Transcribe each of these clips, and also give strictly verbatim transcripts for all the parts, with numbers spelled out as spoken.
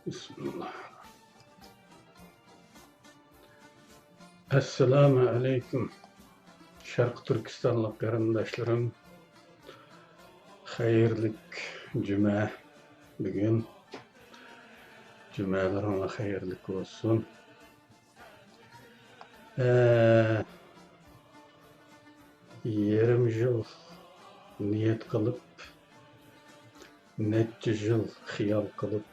بىسمىللا. ئەسسالامۇ ئەلەيكۇم، شەرقىي تۈركىستانلىق قېرىنداشلىرىم. خەيرلىك جۈمە بۈگۈن. جۈمەلىرىڭلار خەيرلىك بولسۇن. ئە، يېرىم يىل نىيەت قىلىپ، نەچچە يىل خىيال قىلىپ،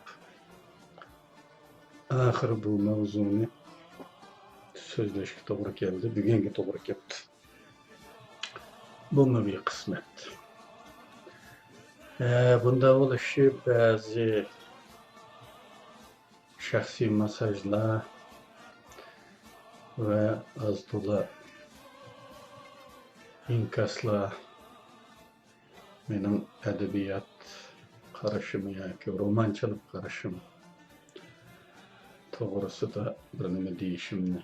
ئاخىرى بۇ ماۋزۇنى سۆزلەشكە توغرا كەلدى، بۈگۈنگە توغرا كەپتۇ. بۇمۇ بىر قىسمەت. ئە، بۇنداق بولۇشى بەزى شەخسىي مېسساژلار ۋە ئاز تولا ئىنكاسلار مېنىڭ ئەدەبىيات قارىشىم ياكى رومانچىلىق قارىشىم توغرىسىدا بىر نېمە دېيىشىمنى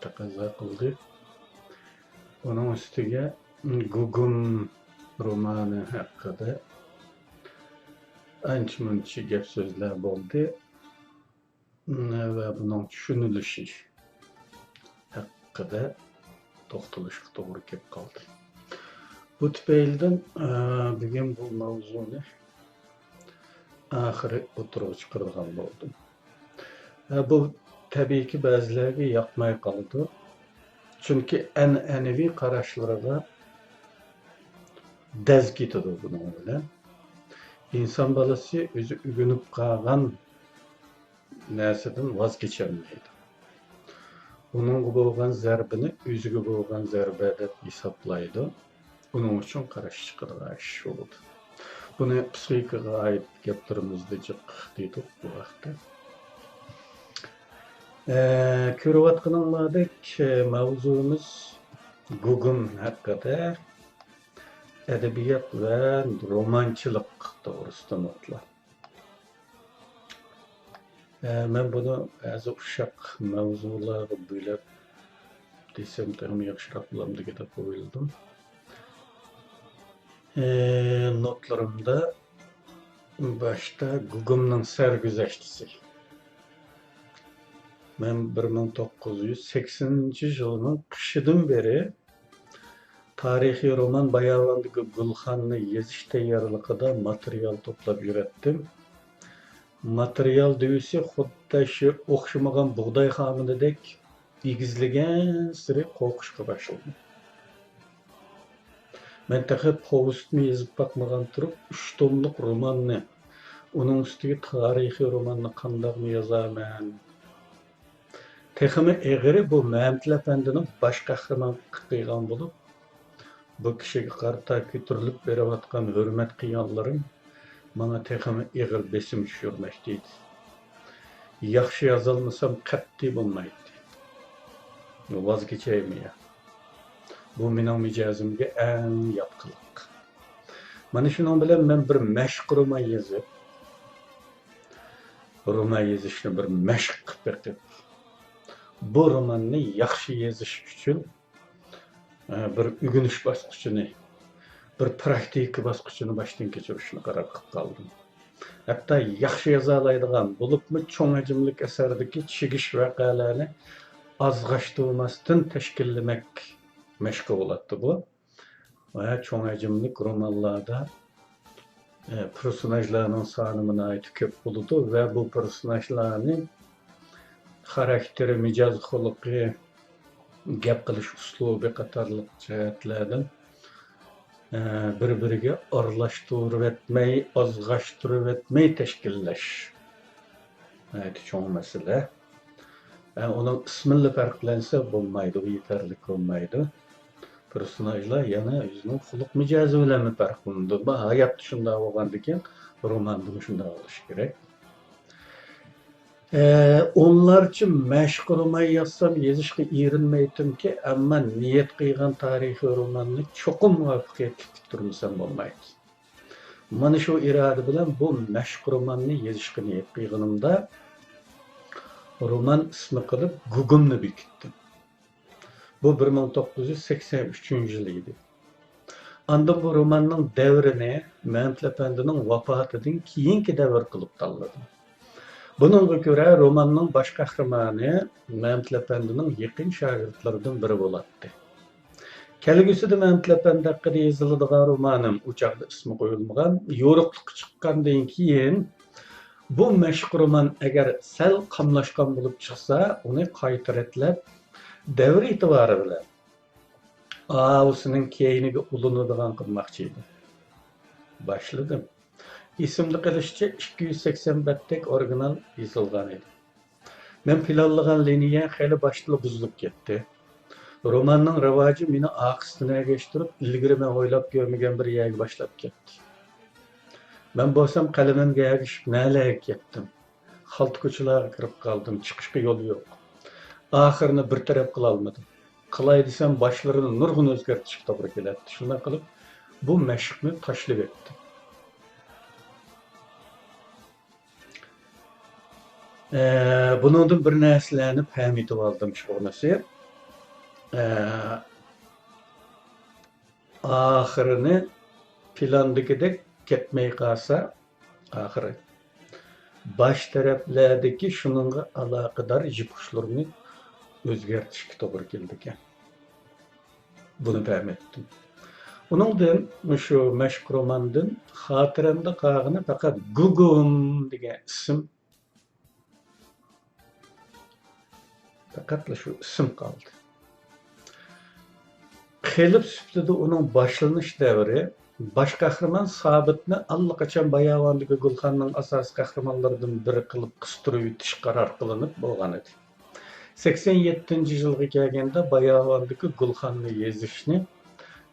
تەقەززا قىلدى. ئۇنىڭ ئۈستىگە گۇگۇم رومانى ھەققىدە ئانچە-مۇنچە گەپ-سۆزلەر بولدى ۋە بۇنىڭ چۈشىنىلىشى ھەققىدە توختىلىشقا توغرا كېلىپ قالدى. بۇ تۈپەيلىدىن، ئە، بۈگۈن بۇ ماۋزۇنى ئاخىرى ئوتتۇرىغا چىقىرىدىغان بولدۇم. ئە، بۇ تەبىئىيكى بەزىلەرگە ياقماي قالىدۇ. چۈنكى ئەنئەنىۋى قاراشلىرىغا دەز كېتىدۇ بۇنىڭ بىلەن. ئىنسان بالىسى ئۆزى ئۆگىنىپ قالغان نەرسىدىن ۋاز كېچەلمەيدۇ. ئۇنىڭغا بولغان زەربىنى ئۆزىگە بولغان زەربە دەپ ھېسابلايدۇ. ئۇنىڭ ئۈچۈن قارشى چىقىدىغان ئىش بولىدۇ. بۇنى پسىخىكىغا ئائىت گەپلىرىمىزدە جىق دېدۇق بۇ ھەقتە. ئە، كۆرۈۋاتقىنىڭلاردەك، ئە، ماۋزۇمىز گۇگۇم ھەققىدە، ئەدەبىيات ۋە رومانچىلىق توغرىسىدا نوتىلار. ئە، مەن بۇنى بەزى ئۇششاق ماۋزۇلارغا بۆلەپ دېسەم تېخىمۇ ياخشىراق بولامدىكىن دەپ ئويلىدىم. ئە، نوتلىرىمدا باشتا گۇگۇمنىڭ سەرگۈزەشتىسى. مەن بىر مىڭ توققۇز يۈز سەكسىنىنچى يىلنىڭ قىشىدىن بېرى تارىخىي رومان باياۋاندىكى گۈلخاننى يېزىش تەييارلىقىدا ماتېرىيال توپلاپ يۈرەتتىم. ماتېرىيال دېۋىسى خۇددى شۇ ئوخشىمىغان بۇغداي خامىنىدەك ئېگىزلىگەنسېرى قورقۇشقا باشلىدىم. مەن تېخى پوۋېستمۇ يېزىپ باقمىغان تۇرۇپ، ئۈچ توملۇق روماننى، ئۇنىڭ ئۈستىگە تارىخىي روماننى قانداقمۇ يازارمەن؟ تېخىمۇ ئېغىرى، بۇ مەمتىلى ئەپەندىنى باش قەھرىمان قىلغان بولۇپ، بۇ كىشىگە قارىتا كۆتۈرۈلۈپ بېرىۋاتقان ھۆرمەت قىيانلىرىم ماڭا تېخىمۇ ئېغىر بېسىم چۈشۈرمەكتە ئىدى. ياخشى يازالمىسام قەتئىي بولمايتتى. ۋاز كېچەيمەن. بۇ مېنىڭ مىجەزىمگە ئەڭ يات قىلىق. مانا شۇنىڭ بىلەن مەن بىر مەشىق رومان يېزىپ، رومان يېزىشنى بىر مەشىق قىلىپ بېقىپ، بۇ روماننى ياخشى يېزىش ئۈچۈن، ئە، بىر ئۆگىنىش باسقۇچىنى، بىر پراكتىكا باسقۇچىنى باشتىن كەچۈرۈشنى قارار قىلىپ قالدىم. ھەتتا ياخشى يازالايدىغان، بولۇپمۇ چوڭ ھەجىملىك ئەسەردىكى چىگىش ۋەقەلەرنى ئازغاشتۇرماستىن تەشكىللىمەك مەشقى بولاتتى بۇ. ۋە چوڭ ھەجىملىك رومانلاردا، ئە، پېرسوناژلارنىڭ سانىمۇ ناھايىتى كۆپ بولىدۇ ۋە بۇ پېرسوناژلارنى خاراكتېرى، مىجەز خۇلقى، گەپ قىلىش ئۇسلۇبى قاتارلىق جەھەتلەردىن، ئە، بىر-بىرىگە ئارىلاشتۇرۇۋەتمەي، ئازغاشتۇرۇۋەتمەي تەشكىللەش ناھايىتى چوڭ مەسىلە. ئە، ئۇنىڭ ئىسمىلا پەرقلەنسە بولمايدۇ، يېتەرلىك بولمايدۇ. پېرسوناژلار يەنە ئۆزىنىڭ خۇلق مىجەزى بىلەنمۇ پەرقلىنىدۇ. بۇ ھاياتتا شۇنداق بولغاندىكىن، روماندىمۇ شۇنداق بولۇشى كېرەك. ئە، ئونلارچە مەشىق رومان يازسام، يېزىشقا ئېرىنمەيتتىمكى، ئەمما نىيەت قىلغان تارىخىي روماننى چوقۇم مۇۋەپپەقىيەتلىك پۈتتۈرمىسەم بولمايدۇ. مانا شۇ ئىرادە بىلەن بۇ مەشىق روماننى يېزىشقا نىيەت قىلغىنىمدا، رومان ئىسمى قىلىپ گۇگۇمنى بېكىتتىم. بۇ بىر مىڭ توققۇز يۈز سەكسەن ئۈچىنچى يىل ئىدى. ئاندىن بۇ روماننىڭ دەۋرىنى مەمتىلى ئەپەندىنىڭ ۋاپاتىدىن كېيىنكى دەۋر قىلىپ تاللىدىم. بۇنىڭغا كۆرە، روماننىڭ باش قەھرىمانى مەمتىلى ئەپەندىنىڭ يېقىن شاگىرتلىرىدىن بىرى بولاتتى. كەلگۈسىدە مەمتىلى ئەپەندى ھەققىدە يېزىلىدىغان رومانىم، ئۇ چاغدا ئىسمى قويۇلمىغان، يورۇقلۇققا چىققاندىن كېيىن، بۇ مەشۇق رومان ئەگەر سەل قاملاشقان بولۇپ چىقسا، ئۇنى قايتا رەتلەپ، دەۋر ئېتىبارى بىلەن ئاۋۇسىنىڭ كەينىگە ئۇلىنىدىغان قىلماقچى ئىدىم. باشلىدىم. ئېسىمدە قېلىشىچە، ئىككى يۈز سەكسەن بەتتەك ئورىگىنال يېزىلغان ئىدى. مەن پىلانلىغان لىنىيە خېلى باشتىلا بۇزۇلۇپ كەتتى. روماننىڭ راۋاجى مېنى ئارقىسىدىن ئەگەشتۈرۈپ، ئىلگىرى مەن ئويلاپ كۆرمىگەن بىر يەرگە باشلاپ كەتتى. مەن بولسام قەلىمىمگە ئەگىشىپ نەلەرگە كەتتىم. خالتا كوچىلارغا كىرىپ قالدىم، چىقىشقا يول يوق. ئاخىرىنى بىر تەرەپ قىلالمىدىم. قىلاي دېسەم، باشلىرىنى نۇرغۇن ئۆزگەرتىشكە توغرا كېلەتتى. شۇنداق قىلىپ، بۇ مەشىقنى تاشلىۋەتتىم. ئە، بۇنىڭدىن بىر نەرسىلەرنى پەم ئېتىۋالدىم شۇغىنىسى. ئە، ئاخىرىنى پىلاندىكىدەك كەتمەي قالسا، ئاخىرى باش تەرەپلەردىكى شۇنىڭغا ئالاقىدار يىپ ئۇچلىرىنى ئۆزگەرتىشكە توغرا كېلىدىكەن. بۇنى پەم ئەتتىم. ئۇنىڭدىن مۇشۇ مەشۇق روماندىن خاتىرەمدە قالغىنى پەقەت گۇگۇم دېگەن ئىسىم، پەقەتلا شۇ ئىسىم قالدى. قېلىپ سۈپىتىدە ئۇنىڭ باشلىنىش دەۋرى، باش قەھرىمان سابىتنى ئاللىقاچان باياۋاندىكى گۈلخاننىڭ ئاساسىي قەھرىمانلىرىدىن بىرى قىلىپ قىستۇرۇۋېتىش قارار قىلىنىپ بولغان ئىدى. سەكسەن يەتتىنچى يىلغا كەلگەندە باياۋاندىكى گۈلخاننى يېزىشنى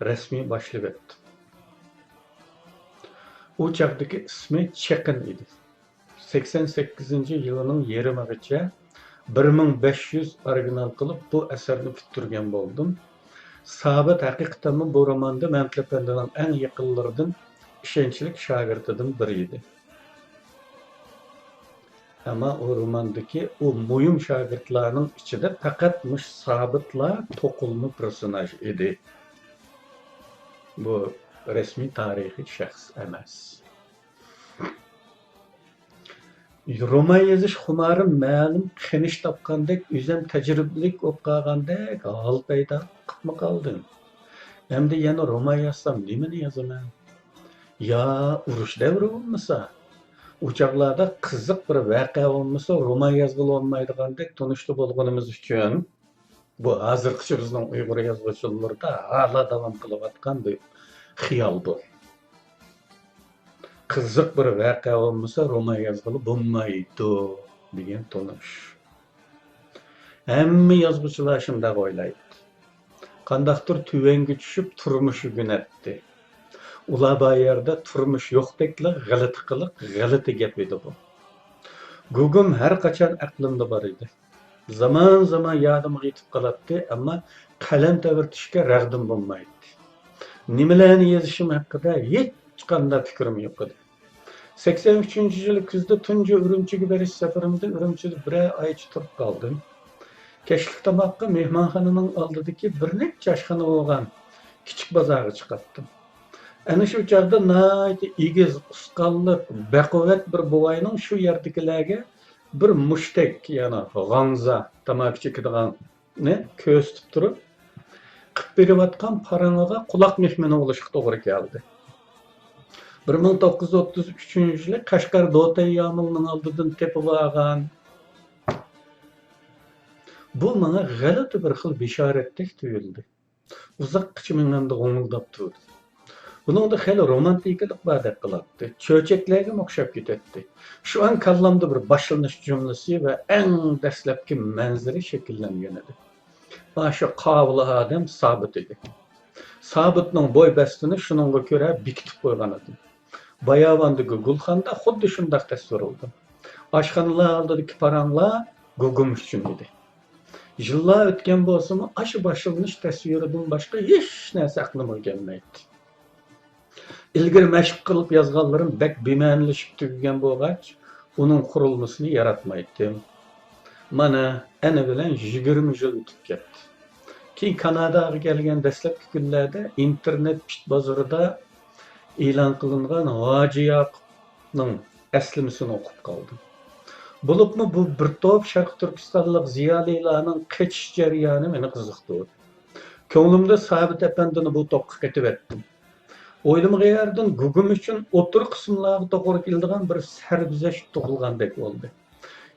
رەسمىي باشلىۋەتتىم. ئۇ چاغدىكى ئىسمى چېقىن ئىدى. سەكسەن سەككىزىنچى يىلىنىڭ يېرىمىغىچە بىر مىڭ بەش يۈز ئورىگىنال قىلىپ، بۇ ئەسەرنى پۈتتۈرگەن بولدۇم. سابىت ھەقىقەتەنمۇ بۇ روماندا مەمتىلى ئەپەندىنىڭ ئەڭ يېقىنلىرىدىن، ئىشەنچلىك شاگىرتىدىن بىرى ئىدى. ئەمما ئۇ روماندىكى ئۇ مۇھىم شاگىرتلارنىڭ ئىچىدە پەقەت مۇشۇ سابىتلا توقۇلما پېرسوناژ ئىدى. بۇ رەسمىي تارىخىي شەخس ئەمەس. رومان يېزىش خۇمارىم مەلۇم قېنىش تاپقاندەك، ئۆزۈم تەجرىبىلىك بولۇپ قالغاندەك ھال پەيدا قىپمۇ قالدىم. ئەمدى يەنە رومان يازسام نېمىنى يازىمەن؟ يا ئۇرۇش دەۋرى بولمىسا، ئۇ چاغلاردا قىزىق بىر ۋەقە بولمىسا، رومان يازغىلى بولمايدىغاندەك تونۇشتا بولغىنىمىز ئۈچۈن، بۇ ھازىرغىچە بىزنىڭ ئۇيغۇر يازغۇچىلىرىدا ھالا داۋام قىلىۋاتقان بىر خىيال بۇ. قىزىق بىر ۋەقە بولمىسا، رومان يازغىلى بولمايدۇ دېگەن تونۇش. ھەممە يازغۇچىلار شۇنداق ئويلايتتى. قانداقتۇر تۆۋەنگە چۈشۈپ تۇرمۇش ئۆگىنەتتى. ئۇلار بار يەردە تۇرمۇش يوقتەكلا غەلىتە قىلىق، غەلىتە گەپ ئىدى بۇ. گۇگۇم ھەر قاچان ئەقلىمدە بار ئىدى. زامان-زامان يادىمغا يېتىپ قالاتتى، ئەمما قەلەم تەۋرىتىشكە رەغدىم بولمايتتى. نېمىلەرنى يېزىشىم ھەققىدە ھېچقانداق پىكرىم يوق ئىدى. سەكسەن ئۈچىنچى يىلى كۈزدە تۇنجى ئۈرۈمچىگە بېرىش سەپىرىمدە ئۈرۈمچىدە بىرەر ئايچە تۇرۇپ قالدىم. كەچلىك تاماققا مېھمانخانىنىڭ ئالدىدىكى بىر نەچچە ئاشخانا بولغان كىچىك بازارغا چىقاتتىم. ئەنە شۇ چاغدا ناھايىتى ئېگىز، ئۇسقاللىق، بەقۇۋۋەت بىر بوۋاينىڭ شۇ يەردىكىلەرگە بىر مۇشتەك، يەنى غاڭزا، تاماكا چېكىدىغاننى كۆرسىتىپ تۇرۇپ، قىپ بېرىۋاتقان پارىڭىغا قۇلاق مېھمىنى بولۇشقا توغرا كەلدى. بىر مىڭ توققۇز يۈز ئوتتۇز ئۈچىنچى يىلى قەشقەر دوتەي يامۇلنىڭ ئالدىدىن تېپىۋالغان. بۇ ماڭا غەلىتە بىر خىل بېشارەتتەك تۇيۇلدى. ئۇزاققىچە مېڭەمدە غوڭۇلداپ تۇردى. بۇنىڭدا خېلى رومانتىكىلىق باردەك قىلاتتى. چۆچەكلەرگىمۇ ئوخشاپ كېتەتتى. شۇ ئان كاللامدا بىر باشلىنىش جۈملىسى ۋە ئەڭ دەسلەپكى مەنزىرە شەكىللەنگەنىدى. ئاشۇ قاۋۇل ئادەم سابىت ئىدى. سابىتنىڭ بوي-بەستىنى شۇنىڭغا كۆرە بېكىتىپ قويغانىدىم. باياۋاندىكى گۈلخاندا خۇددى شۇنداق تەسۋىرلىدىم. ئاشخانىلار ئالدىدىكى پاراڭلار گۇگۇم ئۈچۈن ئىدى. يىللار ئۆتكەن بولسىمۇ، ئاشۇ باشلىنىش تەسۋىرىدىن باشقا ھېچ نەرسە ئەقلىمگە كەلمەيتتى. ئىلگىرى مەشىق قىلىپ يازغانلىرىم بەك بىمەنىلىشىپ تۈگىگەن بولغاچ، ئۇنىڭ قۇرۇلمىسىنى ياراتمايتتىم. مانا، ئەنە بىلەن يىگىرمە يىل ئۆتۈپ كەتتى. كېيىن كاناداغا كەلگەن دەسلەپكى كۈنلەردە ئىنتېرنېت پىت بازىرىدا ئېلان قىلىنغان ھاجى ياقۇپنىڭ ئەسلىمىسىنى ئوقۇپ قالدىم. بولۇپمۇ بۇ بىر توپ شەرقىي تۈركىستانلىق زىيالىيلارنىڭ قېچىش جەريانى مېنى قىزىقتۇردى. كۆڭلۈمدە سابىت ئەپەندىنى بۇ توپقا قېتىۋەتتىم. ئويلىمىغان يەردىن گۇگۇم ئۈچۈن ئوتتۇرا قىسىملارغا توغرا كېلىدىغان بىر سەرگۈزەشت تۇغۇلغاندەك بولدى.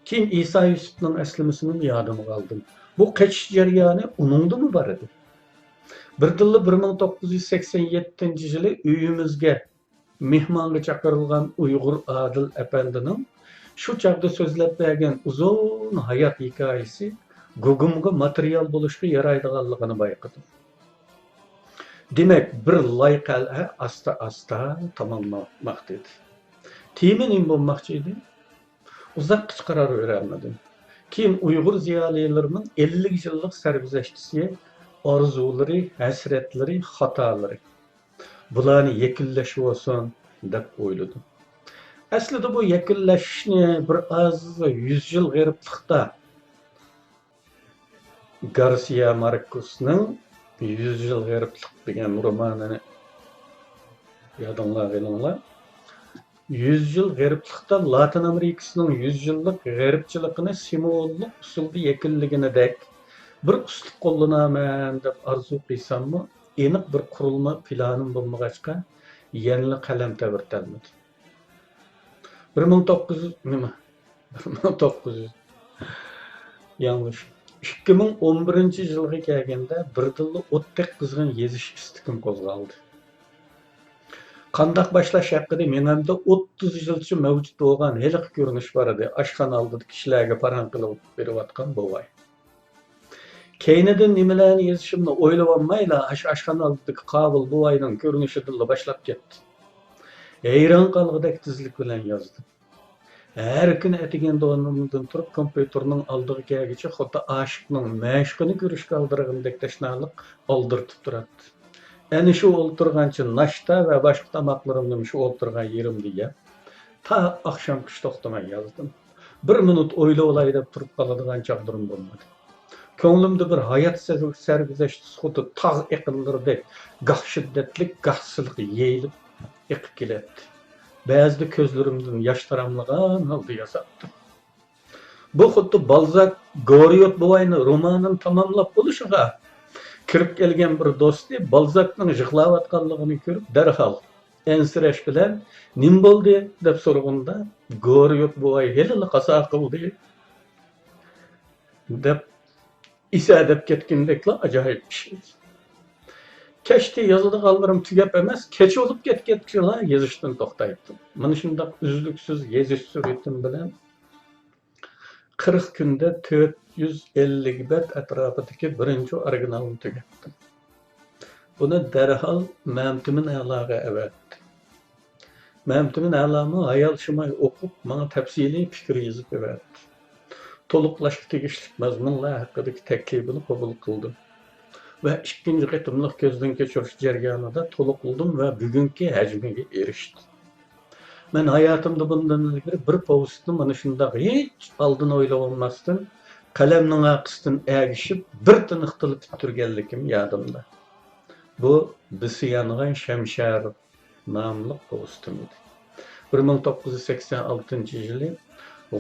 كېيىن ئىسا يۈسۈپنىڭ ئەسلىمىسىنىمۇ يادىمغا ئالدىم. بۇ قېچىش جەريانى ئۇنىڭدىمۇ بار ئىدى. بىردىنلا بىر مىڭ توققۇز يۈز سەكسەن يەتتىنچى يىلى ئۆيىمىزگە مېھمانغا چاقىرىلغان ئۇيغۇر ئادىل ئەپەندىنىڭ شۇ چاغدا سۆزلەپ بەرگەن ئۇزۇن ھايات ھېكايىسى گۇگۇمغا ماتېرىيال بولۇشقا يارايدىغانلىقىنى بايقىدىم. دېمەك، بىر لاي قەلئە ئاستا-ئاستا تاماملانماقتا ئىدى. تېما نېمە بولماقچى ئىدى؟ ئۇزاققىچە قارار بېرەلمىدىم. كېيىن ئۇيغۇر زىيالىيلىرىنىڭ ئەللىك يىللىق سەرگۈزەشتىسى، ئارزۇلىرى، ھەسرەتلىرى، خاتالىرى. بۇلارنى يەكۈنلەش بولسۇن دەپ ئويلىدىم. ئەسلىدە بۇ يەكۈنلەشنى بىر ئاز يۈز يىل غېرىبلىقتا، گارسىيا ماركوسنىڭ يۈز يىل غېرىبلىق دېگەن رومانىنى يادىڭلارغا ئېلىڭلار. يۈز يىل غېرىبلىقتا لاتىن ئامېرىكىسىنىڭ يۈز يىللىق غېرىبچىلىقىنى سىمۋوللۇق ئۇسۇلدا يەكۈنلىگىنىدەك بىر ئۇسلۇب قوللىنارمەن دەپ ئارزۇ قىلساممۇ، ئېنىق بىر قۇرۇلما پىلانىم بولمىغاچقا، يەنىلا قەلەم تەۋرىتەلمىدىم. بىر مىڭ توققۇز يۈز، نېمە؟ بىر مىڭ توققۇز يۈز، ياڭلىش. ئىككى مىڭ ئون بىرىنچى يىلغا كەلگەندە، بىردىنلا ئوتتەك قىزغىن يېزىش ئىستىكىم قوزغالدى. قانداق باشلاش ھەققىدە مېڭەمدە ئوتتۇز يىلچە مەۋجۇت بولغان ھېلىقى كۆرۈنۈش بار ئىدى، ئاشخانا ئالدىدا كىشىلەرگە پاراڭ قىلىپ بېرىۋاتقان بوۋاي. كەينىدىن نېمىلەرنى يېزىشىمنى ئويلىۋالمايلا، ئاشۇ ئاشخانا ئالدىدىكى قاۋۇل بوۋاينىڭ كۆرۈنۈشىدىنلا باشلاپ كەتتىم. ھەيران قالغۇدەك تېزلىك بىلەن يازدىم. ھەر كۈنى ئەتىگەندە ئورنۇمدىن تۇرۇپ، كومپيۇتېرنىڭ ئالدىغا كەلگۈچە خۇددى ئاشىقنىڭ مەشۇقىنى كۆرۈشكە ئالدىرىغىنىدەك تەشنالىق ئالدىرىتىپ تۇراتتى. ئەنە شۇ ئولتۇرغانچە ناشتا ۋە باشقا تاماقلىرىمنىمۇ شۇ ئولتۇرغان يېرىمدە يەپ، تا ئاخشامقىچە توختىماي يازدىم. بىر مىنۇت ئويلىۋالاي دەپ تۇرۇپ قالىدىغان چاغلىرىم بولمىدى. كۆڭلۈمدە بىر ھايات سەر-، سەرگۈزەشتىسى خۇددى تاغ ئېقىنلىرىدەك گاھ شىددەتلىك، گاھ سىلىق يېيىلىپ ئېقىپ كېلەتتى. بەزىدە كۆزلىرىمدىن ياش تاراملىغان ھالدا يازاتتىم. بۇ خۇددى بالزاك گوريوت بوۋاينىڭ رومانىنى تاماملاپ بولۇشىغا، كىرىپ كەلگەن بىر دوستى بالزاكنىڭ يىغلاۋاتقانلىقىنى كۆرۈپ، دەرھال ئەنسىرەش بىلەن، «نېمە بولدى؟» دەپ سورىغىنىدا، «گوريوت بوۋاي ھېلىلا قازا قىلدى» دەپ ئېسەدەپ كەتكىنىدەكلا ئاجايىپ ئىش. كەچتە يازىدىغانلىرىم تۈگەپ ئەمەس، كەچ بولۇپ كەتكەچكىلا يېزىشتىن توختايتتىم. مانا شۇنداق ئۈزلۈكسىز يېزىش سۈرئىتىم بىلەن قىرىق كۈندە تۆت يۈز ئەللىك بەت ئەتراپىدىكى بىرىنچى ئورىگىنالنى تۈگەتتىم. بۇنى دەرھال مەمتىمىن ئەلاغا ئەۋەتتىم. مەمتىمىن ئەلامۇ ھايالشىماي ئوقۇپ، ماڭا تەپسىلىي پىكىر يېزىپ بېرەتتى. تولۇقلاشقا تېگىشلىك مەزمۇنلار ھەققىدىكى تەكلىپىنى قوبۇل قىلدىم ۋە ئىككىنچى قېتىملىق كۆزدىن كەچۈرۈش جەريانىدا تولۇقلىدىم ۋە بۈگۈنكى ھەجمىگە ئېرىشتى. مەن ھاياتىمدا بۇندىن ئىلگىرى بىر پوۋېستنى مانا شۇنداق ھېچ ئالدىن ئويلىۋالماستىن، قەلەمنىڭ ئارقىسىدىن ئەگىشىپ، بىر تىنىقتىلا پۈتتۈرگەنلىكىم يادىمدا. بۇ بىسى يانغان شەمشەر ناملىق پوۋېستىم ئىدى. بىر مىڭ توققۇز يۈز سەكسەن ئالتىنچى يىلى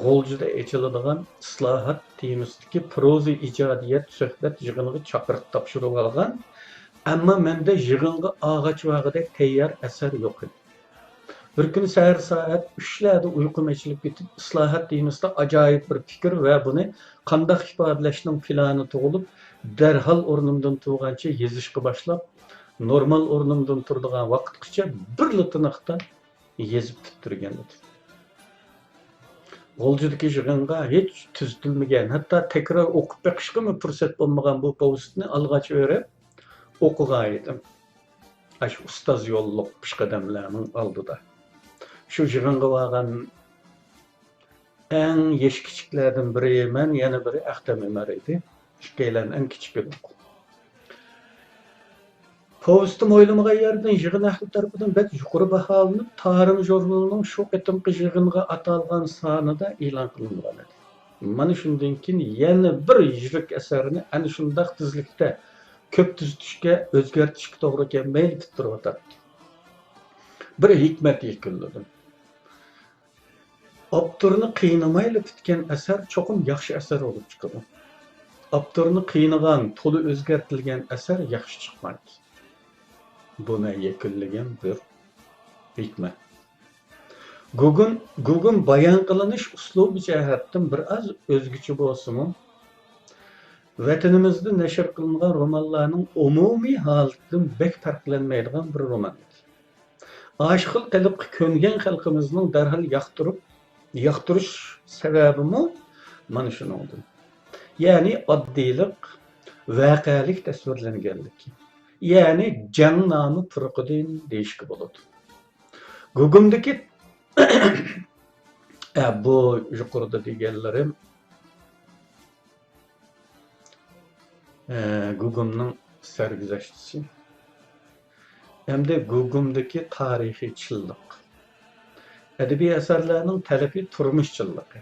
غۇلجىدا ئېچىلىدىغان ئىسلاھات تېمىسىدىكى پروزا ئىجادىيەت سۆھبەت يىغىنىغا چاقىرىق تاپشۇرۇۋالغان، ئەمما مەندە يىغىنغا ئاغاچ بارغۇدەك تەييار ئەسەر يوق ئىدى. بىر كۈنى سەھەر سائەت ئۈچلەردە ئۇيقۇم ئېچىلىپ كېتىپ، ئىسلاھات تېمىسىدا ئاجايىپ بىر پىكىر ۋە بۇنى قانداق ئىپادىلەشنىڭ پىلانى تۇغۇلۇپ، دەرھال ئورنۇمدىن تۇرغانچە يېزىشقا باشلاپ، نورمال ئورنۇمدىن تۇرىدىغان ۋاقىتقىچە بىرلا تىنىقتا يېزىپ پۈتتۈرگەن ئىدى. غۇلجىدىكى يىغىنغا ھېچ تۈزىتىلمىگەن، ھەتتا تەكرار ئوقۇپ بېقىشقىمۇ پۇرسەت بولمىغان بۇ پوۋېستنى ئالغاچ ئۆرەپ ئوقۇغان ئىدىم. ئاشۇ ئۇستاز يوللۇق پېشقەدەملەرنىڭ ئالدىدا. شۇ يىغىنغا بارغان ئەڭ يېشى كىچىكلەردىن بىرى مەن، يەنە بىرى ئەختەم ئۆمەر ئىدى. ئىككىيلەن ئەڭ كىچىكىدۇق. پوۋېستىم ئويلىمىغان يەردىن يىغىن ئەھلى تەرىپىدىن بەك يۇقىرى باھالىنىپ، تارىم ژۇرنىلىنىڭ شۇ قېتىمقى يىغىنغا ئاتالغان سانىدا ئېلان قىلىنغان ئىدى. مانا شۇندىن كېيىن يەنە بىر يىرىك ئەسەرنى ئەنە شۇنداق تېزلىكتە كۆپ تۈزىتىشكە، ئۆزگەرتىشكە توغرا كەلمەيلا پۈتتۈرۈۋاتاتتى. بىر ھېكمەت يەكۈنلىدىم. ئاپتورنى قىينىمايلا پۈتكەن ئەسەر چوقۇم ياخشى ئەسەر بولۇپ چىقىدۇ. ئاپتورنى قىينىغان، تولا ئۆزگەرتىلگەن ئەسەر ياخشى چىقمايدۇ. بۇ مەن يەكۈنلىگەن بىر ھېكمەت. گۇگۇم، گۇگۇم بايان قىلىنىش ئۇسلۇبى جەھەتتىن بىر ئاز ئۆزگىچە بولسىمۇ، ۋەتىنىمىزدە نەشر قىلىنغان رومانلارنىڭ ئومۇمىي ھالىتىدىن بەك پەرقلەنمەيدىغان بىر رومان ئىدى. ئاشۇ خىل قېلىپقا كۆنگەن خەلقىمىزنىڭ دەرھال ياقتۇرۇپ، ياقتۇرۇش سەۋەبىمۇ مانا شۇنىڭدىن. يەنى ئاددىيلىق، ۋەقەلىك تەسۋىرلەنگەنلىكى. يەنى جەڭ نامى پۇرىقىدىن دېيىشكە بولىدۇ. گۇگۇمدىكى، ئە، بۇ يۇقىرىدا دېگەنلىرىم، ئە، گۇگۇمنىڭ سەرگۈزەشتىسى. ئەمدى گۇگۇمدىكى تارىخىي چىنلىق. ئەدەبىي ئەسەرلەرنىڭ تەلىپى تۇرمۇش چىنلىقى.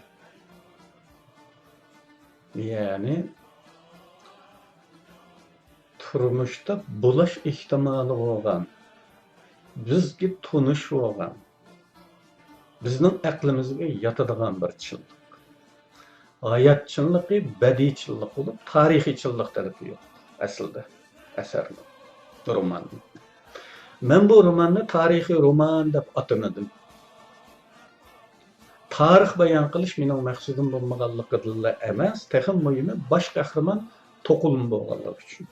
يەنى تۇرمۇشتا بولاش ئېھتىمالى بولغان، بىزگە تونۇش بولغان، بىزنىڭ ئەقلىمىزگە ياتىدىغان بىر چىنلىق. ھايات چىنلىقى بەدىئىي چىنلىق بولۇپ، تارىخىي چىنلىق تەلىپى يوق ئەسلىدە ئەسەرنىڭ، روماننىڭ. مەن بۇ روماننى تارىخىي رومان دەپ ئاتىمىدىم. تارىخ بايان قىلىش مېنىڭ مەقسىتىم بولمىغانلىقىدىنلا ئەمەس، تېخىمۇ مۇھىمى باش قەھرىمان توقۇلما بولغانلىقى ئۈچۈن.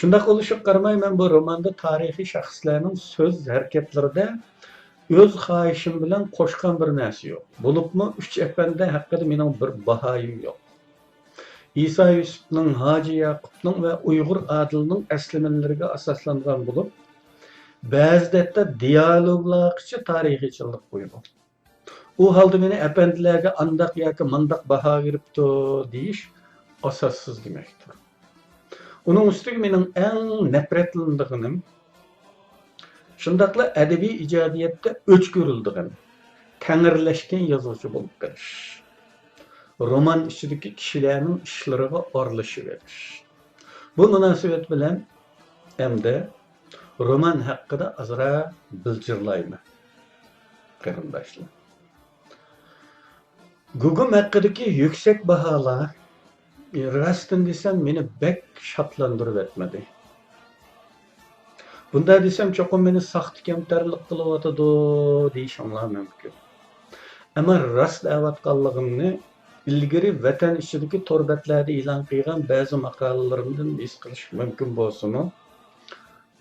شۇنداق بولۇشىغا قارىماي، مەن بۇ روماندا تارىخىي شەخسلەرنىڭ سۆز ھەرىكەتلىرىدە ئۆز خاھىشىم بىلەن قوشقان بىر نەرسە يوق. بولۇپمۇ ئۈچ ئەپەندى ھەققىدە مېنىڭ بىر باھايىم يوق. ئىسا يۈسۈپنىڭ، ھاجى ياقۇپنىڭ ۋە ئۇيغۇر ئادىلنىڭ ئەسلىمىلىرىگە ئاساسلانغان بولۇپ، بەزىدە ھەتتا دىيالوگلارغىچە تارىخىي چىنلىق بولىدۇ. ئۇ ھالدا مېنى ئەپەندىلەرگە ئانداق ياكى مانداق باھا بېرىپتۇ دېيىش ئاساسسىز دېمەكتۇر. ئۇنىڭ ئۈستىگە مېنىڭ ئەڭ نەپرەتلىنىدىغىنىم، شۇنداقلا ئەدەبىي ئىجادىيەتتە ئۆچ كۆرۈلىدىغان، تەڭرىلەشكەن يازغۇچى بولۇپ قېلىش. رومان ئىچىدىكى كىشىلەرنىڭ ئىشلىرىغا ئارىلىشىۋېلىش. بۇ مۇناسىۋەت بىلەن ئەمدى رومان ھەققىدە ئازراق بىلجىرلايمەن، قېرىنداشلار. گۇگۇم ھەققىدىكى يۈكسەك باھالار، راستىنى دېسەم، مېنى بەك شادلاندۇرۇۋەتمىدى. بۇنداق دېسەم، چوقۇم مېنى ساختا كەمتەرلىك قىلىۋاتىدۇ دېيىشىڭلار مۇمكىن. ئەمما راست دەۋاتقانلىقىمنى ئىلگىرى ۋەتەن ئىچىدىكى تور بەتلەردە ئېلان قىلغان بەزى ماقالىلىرىمدىن ھېس قىلىش مۇمكىن بولسىمۇ،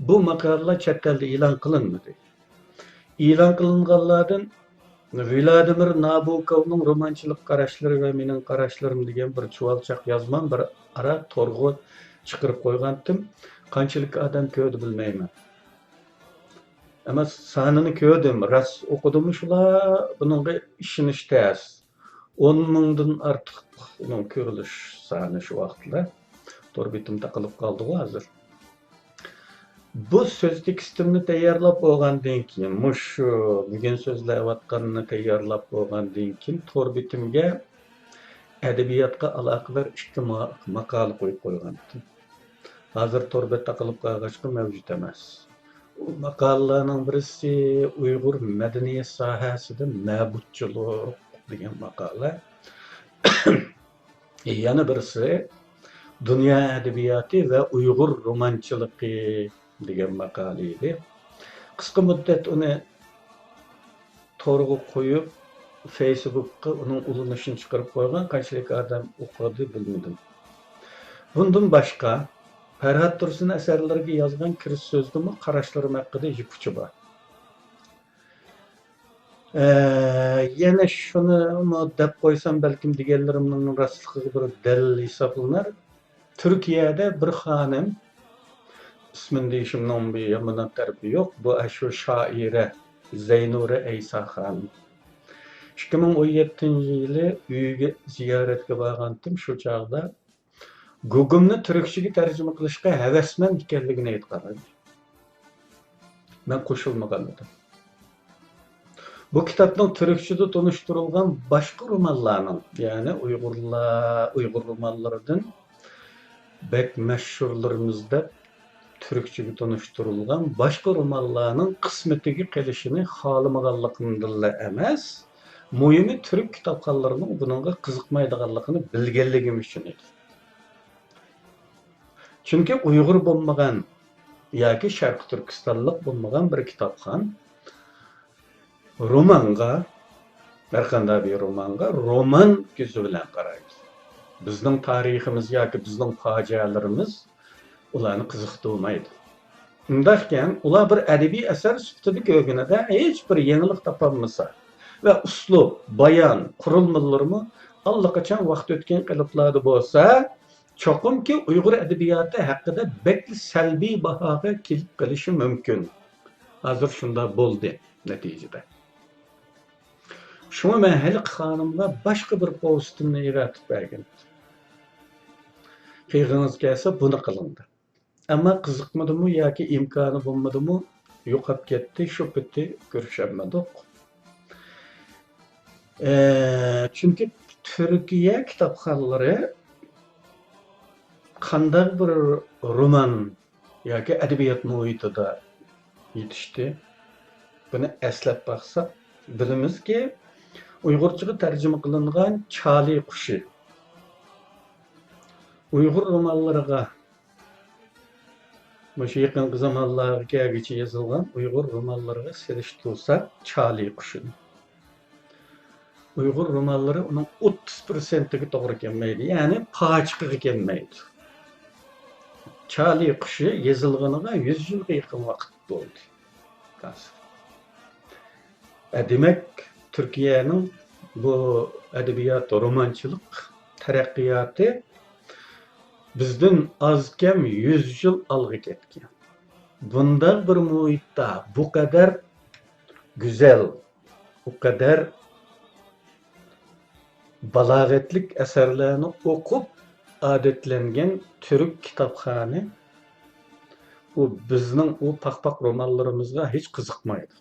بۇ ماقالىلەر چەت ئەلدە ئېلان قىلىنمىدى. ئېلان قىلىنغانلاردىن ۋلادىمىر نابوكوۋنىڭ رومانچىلىق قاراشلىرى ۋە مېنىڭ قاراشلىرىم دېگەن بىر چۇۋالچاق يازمام بىر ئارا تورغا چىقىرىپ قويغانتىم. قانچىلىك ئادەم كۆردى بىلمەيمەن. ئەمما سانىنى كۆردۈم. راست ئوقۇدىمۇ شۇلار؟ بۇنىڭغا ئىشىنىش تەس. ئون مىڭدىن ئارتۇق ئۇنىڭ كۆرۈلۈش سانى شۇ ۋاقىتلار. تور بېتىم تاقىلىپ قالدىغۇ ھازىر. بۇ سۆز تېكىستىمنى تەييارلاپ بولغاندىن كېيىن، مۇشۇ بۈگۈن سۆزلەۋاتقاننى تەييارلاپ بولغاندىن كېيىن، تور بېتىمگە ئەدەبىياتقا ئالاقىدار ئىككى ما-، ماقالە قويۇپ قويغانتىم. ھازىر تور بەت تاقىلىپ قالغاچقا مەۋجۇت ئەمەس. ئۇ ماقالىلەرنىڭ بىرسى ئۇيغۇر مەدەنىيەت ساھەسىدە مەبۇتچىلىق دېگەن ماقالە. يەنە بىرسى دۇنيا ئەدەبىياتى ۋە ئۇيغۇر رومانچىلىقى دېگەن ماقالە ئىدى. قىسقا مۇددەت ئۇنى تورغا قويۇپ، فېيسبۇكقا ئۇنىڭ ئۇلىنىشىنى چىقىرىپ قويغان، قانچىلىك ئادەم ئوقۇدى بىلمىدىم. بۇندىن باشقا، پەرھات تۇرسۇن ئەسەرلىرىگە يازغان كىرىش سۆزىدىمۇ قاراشلىرىم ھەققىدە يىپ ئۇچى بار. ئە، يەنە شۇنىمۇ دەپ قويسام، بەلكىم دېگەنلىرىمنىڭ راستلىقىغا بىر دەلىل ھېسابلىنار. تۈركىيەدە بىر خانىم، ئىسمىنى دېيىشىمنىڭ بىر يامان تەرىپى يوق، بۇ ئاشۇ شائىرە زەينۇرە ئەيسا خانىم. ئىككى مىڭ ئون يەتتىنچى يىلى ئۆيىگە زىيارەتكە بارغانتىم، شۇ چاغدا گۇگۇمنى تۈركچىگە تەرجىمە قىلىشقا ھەۋەسمەن ئىكەنلىكىنى ئېيتقان ئىدى. مەن قوشۇلمىغان ئىدىم. بۇ كىتابنىڭ تۈركچىدە تونۇشتۇرۇلغان باشقا رومانلارنىڭ، يەنى ئۇيغۇرلار، ئۇيغۇر رومانلىرىدىن بەك مەشھۇرلىرىمىز دەپ تۈركچىگە تونۇشتۇرۇلغان باشقا رومانلارنىڭ قىسمىتىگە قېلىشىنى خالىمىغانلىقىمدىنلا ئەمەس، مۇھىمى تۈرك كىتابخانلىرىنىڭ بۇنىڭغا قىزىقمايدىغانلىقىنى بىلگەنلىكىم ئۈچۈن ئىدى. چۈنكى ئۇيغۇر بولمىغان ياكى شەرقىي تۈركىستانلىق بولمىغان بىر كىتابخان رومانغا، ھەرقانداق بىر رومانغا رومان كۆزى بىلەن قارايدۇ. بىزنىڭ تارىخىمىز ياكى بىزنىڭ پاجىئەلىرىمىز ئۇلارنى قىزىقتۇرمايدۇ. ئۇنداقكەن، ئۇلار بىر ئەدەبىي ئەسەر سۈپىتىدە كۆرگىنىدە ھېچ بىر يېڭىلىق تاپالمىسا ۋە ئۇسلۇب، بايان، قۇرۇلمىلىرىمۇ ئاللىقاچان ۋاقتى ئۆتكەن قېلىپلاردا بولسا، چوقۇمكى ئۇيغۇر ئەدەبىياتى ھەققىدە بەكلا سەلبىي باھاغا كېلىپ قېلىشى مۇمكىن. ھازىر شۇنداق بولدى نەتىجىدە. شۇڭا مەن ھېلىقى خانىمغا باشقا بىر پوۋېستىمنى ئېۋەتىپ بەرگەن. قىلغىڭىز كەلسە بۇنى قىلىڭ دەپ. ئەمما قىزىقمىدىمۇ ياكى ئىمكانى بولمىدىمۇ، يوقاپ كەتتى، شۇ پېتى كۆرۈشەلمىدۇق. ئە، چۈنكى تۈركىيە كىتابخانلىرى قانداق بىر رومان ياكى ئەدەبىيات مۇھىتىدا يېتىشتى؟ بۇنى ئەسلەپ باقساق، بىلىمىزكى، ئۇيغۇرچىغا تەرجىمە قىلىنغان چالى قۇشى، ئۇيغۇر رومانلىرىغا، مۇشۇ يېقىنقى زامانلارغا كەلگۈچە يېزىلغان ئۇيغۇر رومانلىرىغا سېلىشتۇرساق، چالى قۇشىنى، ئۇيغۇر رومانلىرى ئۇنىڭ ئوتتۇز پىرسەنتىگە توغرا كەلمەيدۇ، يەنى پاچىقىغا كەلمەيدۇ. چالى قۇشى يېزىلغىنىغا يۈز يىلغا يېقىن ۋاقىت بولدى. ھازىر. ئە، دېمەك، تۈركىيەنىڭ بۇ ئەدەبىيات، رومانچىلىق تەرەققىياتى بىزدىن ئاز كەم يۈز يىل ئالغا كەتكەن. بۇنداق بىر مۇھىتتا بۇ قەدەر گۈزەل، بۇ قەدەر بالاغەتلىك ئەسەرلەرنى ئوقۇپ ئادەتلەنگەن تۈرك كىتابخانى، ئۇ بىزنىڭ ئۇ پاقپاق رومانلىرىمىزغا ھېچ قىزىقمايدۇ.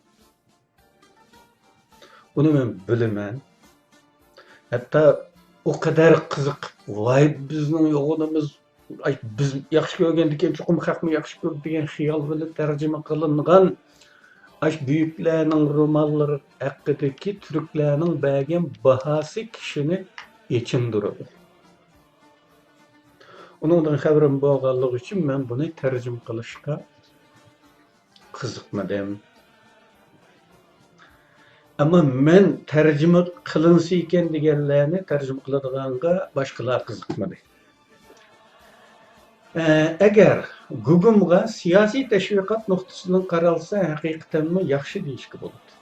ئۇنى مەن بىلىمەن. ھەتتا ئۇ قەدەر قىزىقىپ، ۋاي، بىزنىڭ يوغىنىمىز، ئاي، بىز ياخشى كۆرگەندىكىن، چوقۇم خەقمۇ ياخشى كۆرىدۇ دېگەن خىيال بىلەن تەرجىمە قىلىنغان ئاش بۈيۈكلەرنىڭ رومانلىرى ھەققىدىكى تۈركلەرنىڭ بەرگەن باھاسى كىشىنى ئېچىندۇرىدۇ. ئۇنىڭدىن خەۋىرىم بولغانلىقى ئۈچۈن مەن بۇنى تەرجىمە قىلىشقا قىزىقمىدىم. ئەمما مەن تەرجىمە قىلىنسا ئىكەن دېگەنلەرنى تەرجىمە قىلىدىغانغا باشقىلار قىزىقمىدى. ئە، ئەگەر گۇگۇمغا سىياسىي تەشۋىقات نۇقتىسىدىن قارالسا، ھەقىقەتەنمۇ ياخشى دېيىشكە بولىدۇ.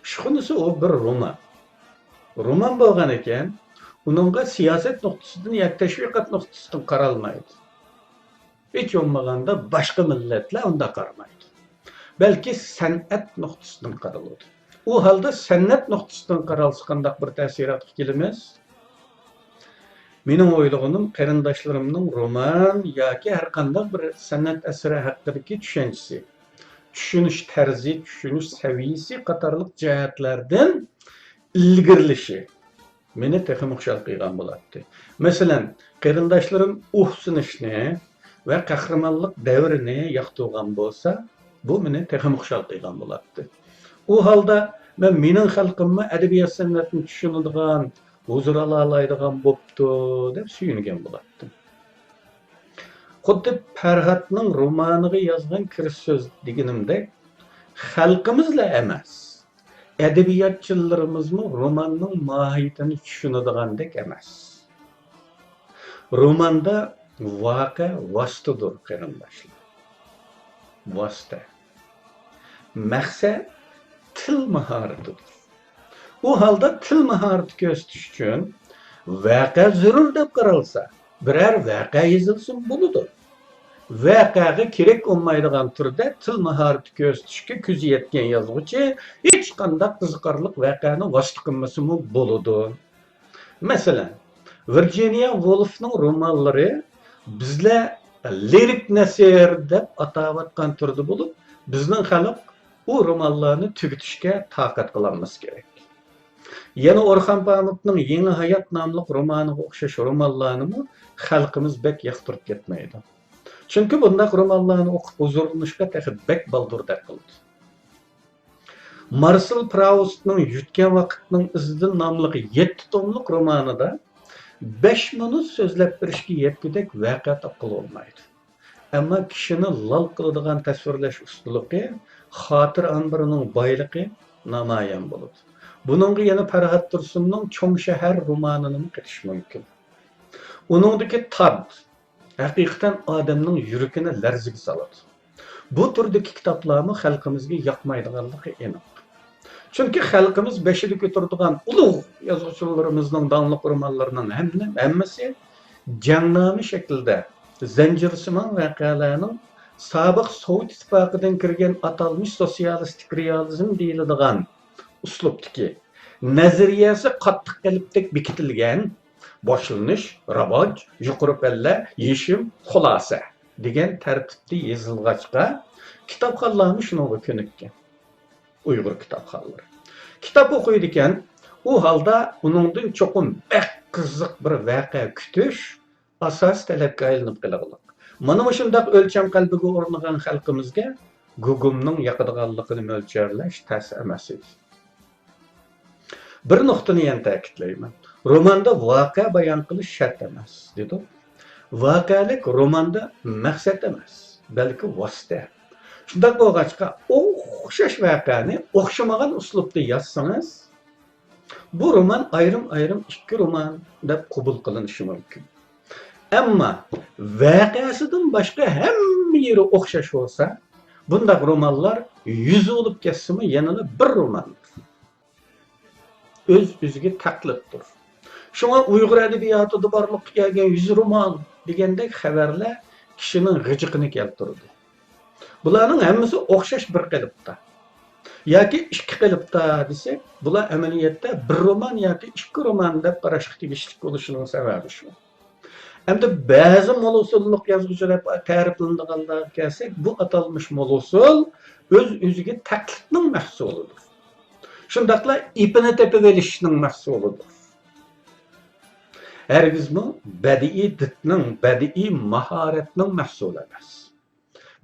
ئىشخانىسى ئۇ بىر رومان. رومان بولغان ئىكەن، ئۇنىڭغا سىياسەت نۇقتىسىدىن ياكى تەشۋىقات نۇقتىسىدىن قارالمايدۇ. ھېچ بولمىغاندا باشقا مىللەتلەر ئۇنداق قارىمايدۇ. بەلكى سەنئەت نۇقتىسىدىن قارىلىدۇ. ئۇ ھالدا سەنئەت نۇقتىسىدىن قارالسا قانداق بىر تەسىراتقا كېلىمىز؟ مېنىڭ ئويلىغىنىم، قېرىنداشلىرىمنىڭ رومان ياكى ھەرقانداق بىر سەنئەت ئەسىرى ھەققىدىكى چۈشەنچىسى، چۈشىنىش تەرزى، چۈشىنىش سەۋىيىسى قاتارلىق جەھەتلەردىن ئىلگىرىلىشى مېنى تېخىمۇ خۇشال قىلغان بولاتتى. مەسىلەن، قېرىنداشلىرىم ئۇھسىنىشنى ۋە قەھرىمانلىق دەۋرىنى ياقتۇرغان بولسا، بۇ مېنى تېخىمۇ خۇشال قىلغان بولاتتى. ئۇ ھالدا مەن مېنىڭ خەلقىممۇ ئەدەبىيات-سەنئەتنى چۈشىنىدىغان، ھۇزۇر ئالالايدىغان بوپتۇ، دەپ سۆيۈنگەن بولاتتىم. خۇددى پەرھاتنىڭ رومانىغا يازغان كىرىش سۆز دېگىنىمدەك، خەلقىمىزلا ئەمەس، ئەدەبىياتچىلىرىمىزمۇ روماننىڭ ماھىيىتىنى چۈشىنىدىغاندەك ئەمەس. روماندا ۋەقە ۋاسىتىدۇر، قېرىنداشلار. ۋاسىتە. مەقسەت تىل ماھارىتىدۇر. ئۇ ھالدا تىل ماھارىتى كۆرسىتىش ئۈچۈن ۋەقە زۆرۈر دەپ قارالسا، بىرەر ۋەقە يېزىلسىمۇ بولىدۇ. ۋەقەگە كېرەك بولمايدىغان تۈردە تىل ماھارىتى كۆرسىتىشكە كۆزى يەتكەن يازغۇچى ھېچقانداق قىزىقارلىق ۋەقەنى ۋاسىتە قىلمىسىمۇ بولىدۇ. مەسىلەن، ۋىرجىنىيە ۋولفنىڭ رومانلىرى بىزلەر لىرىك نەسر دەپ ئاتاۋاتقان تۈردە بولۇپ، بىزنىڭ خەلق ئۇ رومانلارنى تۈگىتىشكە تاقەت قىلالمىسا كېرەك. يەنە ئورخان پامۇكنىڭ يېڭى ھايات ناملىق رومانىغا ئوخشاش رومانلارنىمۇ خەلقىمىز بەك ياقتۇرۇپ كەتمەيدۇ. چۈنكى بۇنداق رومانلارنى ئوقۇپ ھۇزۇرلىنىشقا تېخى بەك بالدۇردەك قىلىدۇ. مارسېل پراۋستنىڭ يۆتكەن ۋاقىتنىڭ ئىزىدىن ناملىق يەتتە توملۇق رومانىدا بەش مىنۇت سۆزلەپ بېرىشكە يەتكۈدەك ۋەقە تاپقىلى بولمايدۇ. ئەمما كىشىنى لال قىلىدىغان تەسۋىرلەش ئۇستىلىقى، خاتىرە ئامبىرىنىڭ بايلىقى نامايان بولىدۇ. بۇنىڭغا يەنە پەرھات تۇرسۇننىڭ چوڭ شەھەر رومانىنىمۇ قېتىش مۇمكىن. ئۇنىڭدىكى تاد ھەقىقەتەن ئادەمنىڭ يۈرىكىنى لەرزىگە سالىدۇ. بۇ تۈردىكى كىتابلارمۇ خەلقىمىزگە ياقمايدىغانلىقى ئېنىق. چۈنكى خەلقىمىز بېشىدا كۆتۈرىدىغان ئۇلۇغ يازغۇچىلىرىمىزنىڭ داڭلىق رومانلىرىنىڭ ھەممە-، ھەممىسى جەڭنامە شەكلىدە زەنجىرسىمان ۋەقەلەرنىڭ سابىق سوۋېت ئىتتىپاقىدىن كىرگەن ئاتالمىش سوتسىيالىستىك رېئالىزم دېيىلىدىغان ئۇسلۇبتىكى نەزەرىيەسى قاتتىق قېلىپتەك بېكىتىلگەن، باشلىنىش، راۋاج، يۇقىرى پەللە، يېشىم، خۇلاسە دېگەن تەرتىپتە يېزىلغاچقا، كىتابخانلارمۇ شۇنىڭغا كۆنۈككەن. ئۇيغۇر كىتابخانلىرى. كىتاب ئوقۇيدىكەن، ئۇ ھالدا ئۇنىڭدىن چوقۇم بەك قىزىق بىر ۋەقە كۈتۈش ئاساسىي تەلەپكە ئايلىنىپ قېلىغلىق. مانا مۇشۇنداق ئۆلچەم قەلبىگە ئورنىغان خەلقىمىزگە گۇگۇمنىڭ ياقىدىغانلىقىنى مۆلچەرلەش تەس ئەمەس ئىدى. بىر نۇقتىنى يەنە تەكىتلەيمەن. روماندا ۋەقە بايان قىلىش شەرت ئەمەس، دېدۇق. ۋەقەلىك روماندا مەقسەت ئەمەس، بەلكى ۋاسىتە. شۇنداق بولغاچقا، ئوخشاش ۋەقەنى ئوخشىمىغان ئۇسلۇبتا يازسىڭىز، بۇ رومان ئايرىم-ئايرىم ئىككى رومان دەپ قوبۇل قىلىنىشى مۇمكىن. ئەمما ۋەقەسىدىن باشقا ھەممە يېرى ئوخشاش بولسا، بۇنداق رومانلار يۈز بولۇپ كەتسىمۇ يەنىلا بىر روماندۇر. ئۆز-ئۆزىگە تەقلىدتۇر. شۇڭا ئۇيغۇر ئەدەبىياتىدا بارلىققا كەلگەن يۈز رومان دېگەندەك خەۋەرلەر كىشىنىڭ غىجىقىنى كەلتۈرىدۇ. بۇلارنىڭ ھەممىسى ئوخشاش بىر قېلىپتا. ياكى ئىككى قېلىپتا دېسەك، بۇلار ئەمەلىيەتتە بىر رومان ياكى ئىككى رومان دەپ قاراشقا تېگىشلىك بولۇشىنىڭ سەۋەبى شۇ. ئەمدى بەزى مول ئۇسۇللۇق يازغۇچى دەپ تەرىپلىنىدىغانلارغا كەلسەك، بۇ ئاتالمىش مول ئۇسۇل ئۆز-ئۆزىگە تەقلىدنىڭ مەھسۇلىدۇر. شۇنداقلا ئېپىنى تېپىۋېلىشنىڭ مەھسۇلىدۇر. ھەرگىزمۇ بەدىئىي دىتنىڭ، بەدىئىي ماھارەتنىڭ مەھسۇلى ئەمەس.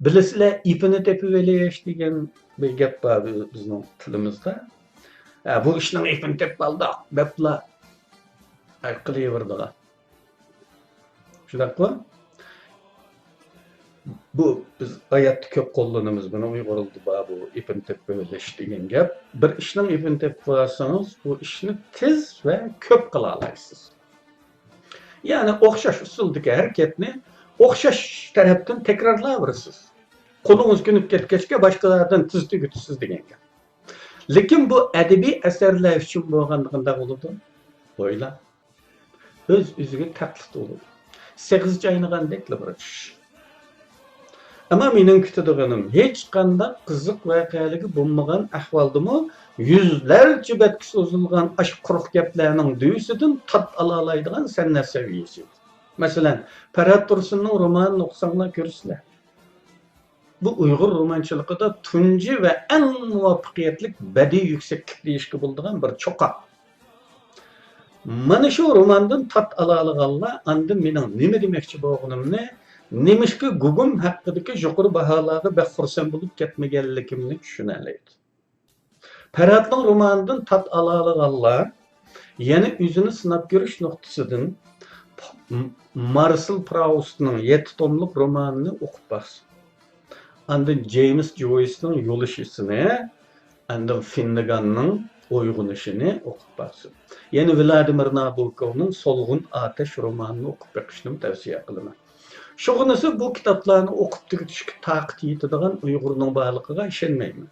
بىلىسىلەر، ئېپىنى تېپىۋېلىش دېگەن بىر گەپ بار بىز-، بىزنىڭ تىلىمىزدا. ھە، بۇ ئىشنىڭ ئېپىنى تېپىۋالدۇق دەپلا، ھە، قىلىۋېرىدىغان. شۇنداققۇ؟ بۇ بىز ھاياتتا كۆپ قوللىنىمىز بۇنى، ئۇيغۇرلاردا بار بۇ ئېپىنى تېپىۋېلىش دېگەن گەپ. بىر ئىشنىڭ ئېپىنى تېپىپ قالسىڭىز، بۇ ئىشنى تېز ۋە كۆپ قىلالايسىز. يەنى ئوخشاش ئۇسۇلدىكى ھەرىكەتنى ئوخشاش تەرەپتىن تەكرارلاۋېرىسىز. قولىڭىز كۆنۈپ كەتكەچكە باشقىلاردىن تېز تۈگىتىسىز دېگەن گەپ. لېكىن بۇ ئەدەبىي ئەسەرلەر ئۈچۈن بولغاندا قانداق بولىدۇ؟ ئويلاڭ. ئۆز-ئۆزىگە تەقلىد بولىدۇ. سېغىز چاينىغاندەكلا بىر چۈش. ئەمما مېنىڭ كۈتىدىغىنىم، ھېچقانداق قىزىق ۋەقەلىكى بولمىغان ئەھۋالدىمۇ يۈزلەرچە بەتكە سوزۇلغان ئاشۇ قۇرۇق گەپلەرنىڭ دۈۋىسىدىن تات ئالالايدىغان سەنئەت سەۋىيەسى. مەسىلەن، پەرھات تۇرسۇننىڭ رومانىنى ئوقۇساڭلار كۆرىسىلەر. بۇ ئۇيغۇر رومانچىلىقىدا تۇنجى ۋە ئەڭ مۇۋەپپەقىيەتلىك بەدىئىي يۈكسەكلىك دېيىشكە بولىدىغان بىر چوققا. مانا شۇ روماندىن تات ئالالىغانلار ئاندىن مېنىڭ نېمە دېمەكچى بولغىنىمنى، نېمىشقا گۇگۇم ھەققىدىكى يۇقىرى باھالارغا بەك خۇرسەن بولۇپ كەتمىگەنلىكىمنى چۈشىنەلەيدۇ. پەرھاتنىڭ رومانىدىن تات ئالالىغانلار يەنە ئۆزىنى سىناپ كۆرۈش نۇقتىسىدىن مارسېل پراۋستنىڭ يەتتە توملۇق رومانىنى ئوقۇپ باقسۇن. ئاندىن جېيمىس جويسنىڭ يولۇشىسىنى، ئاندىن فىننېگاننىڭ ئويغىنىشىنى ئوقۇپ باقسۇن. يەنە ۋلادىمىر نابوكوۋنىڭ سولغۇن ئاتەش رومانىنى ئوقۇپ بېقىشنىمۇ تەۋسىيە قىلىمەن. شۇغىنىسى بۇ كىتابلارنى ئوقۇپ تۈگىتىشكە تاقىتى يېتىدىغان ئۇيغۇرنىڭ بارلىقىغا ئىشەنمەيمەن.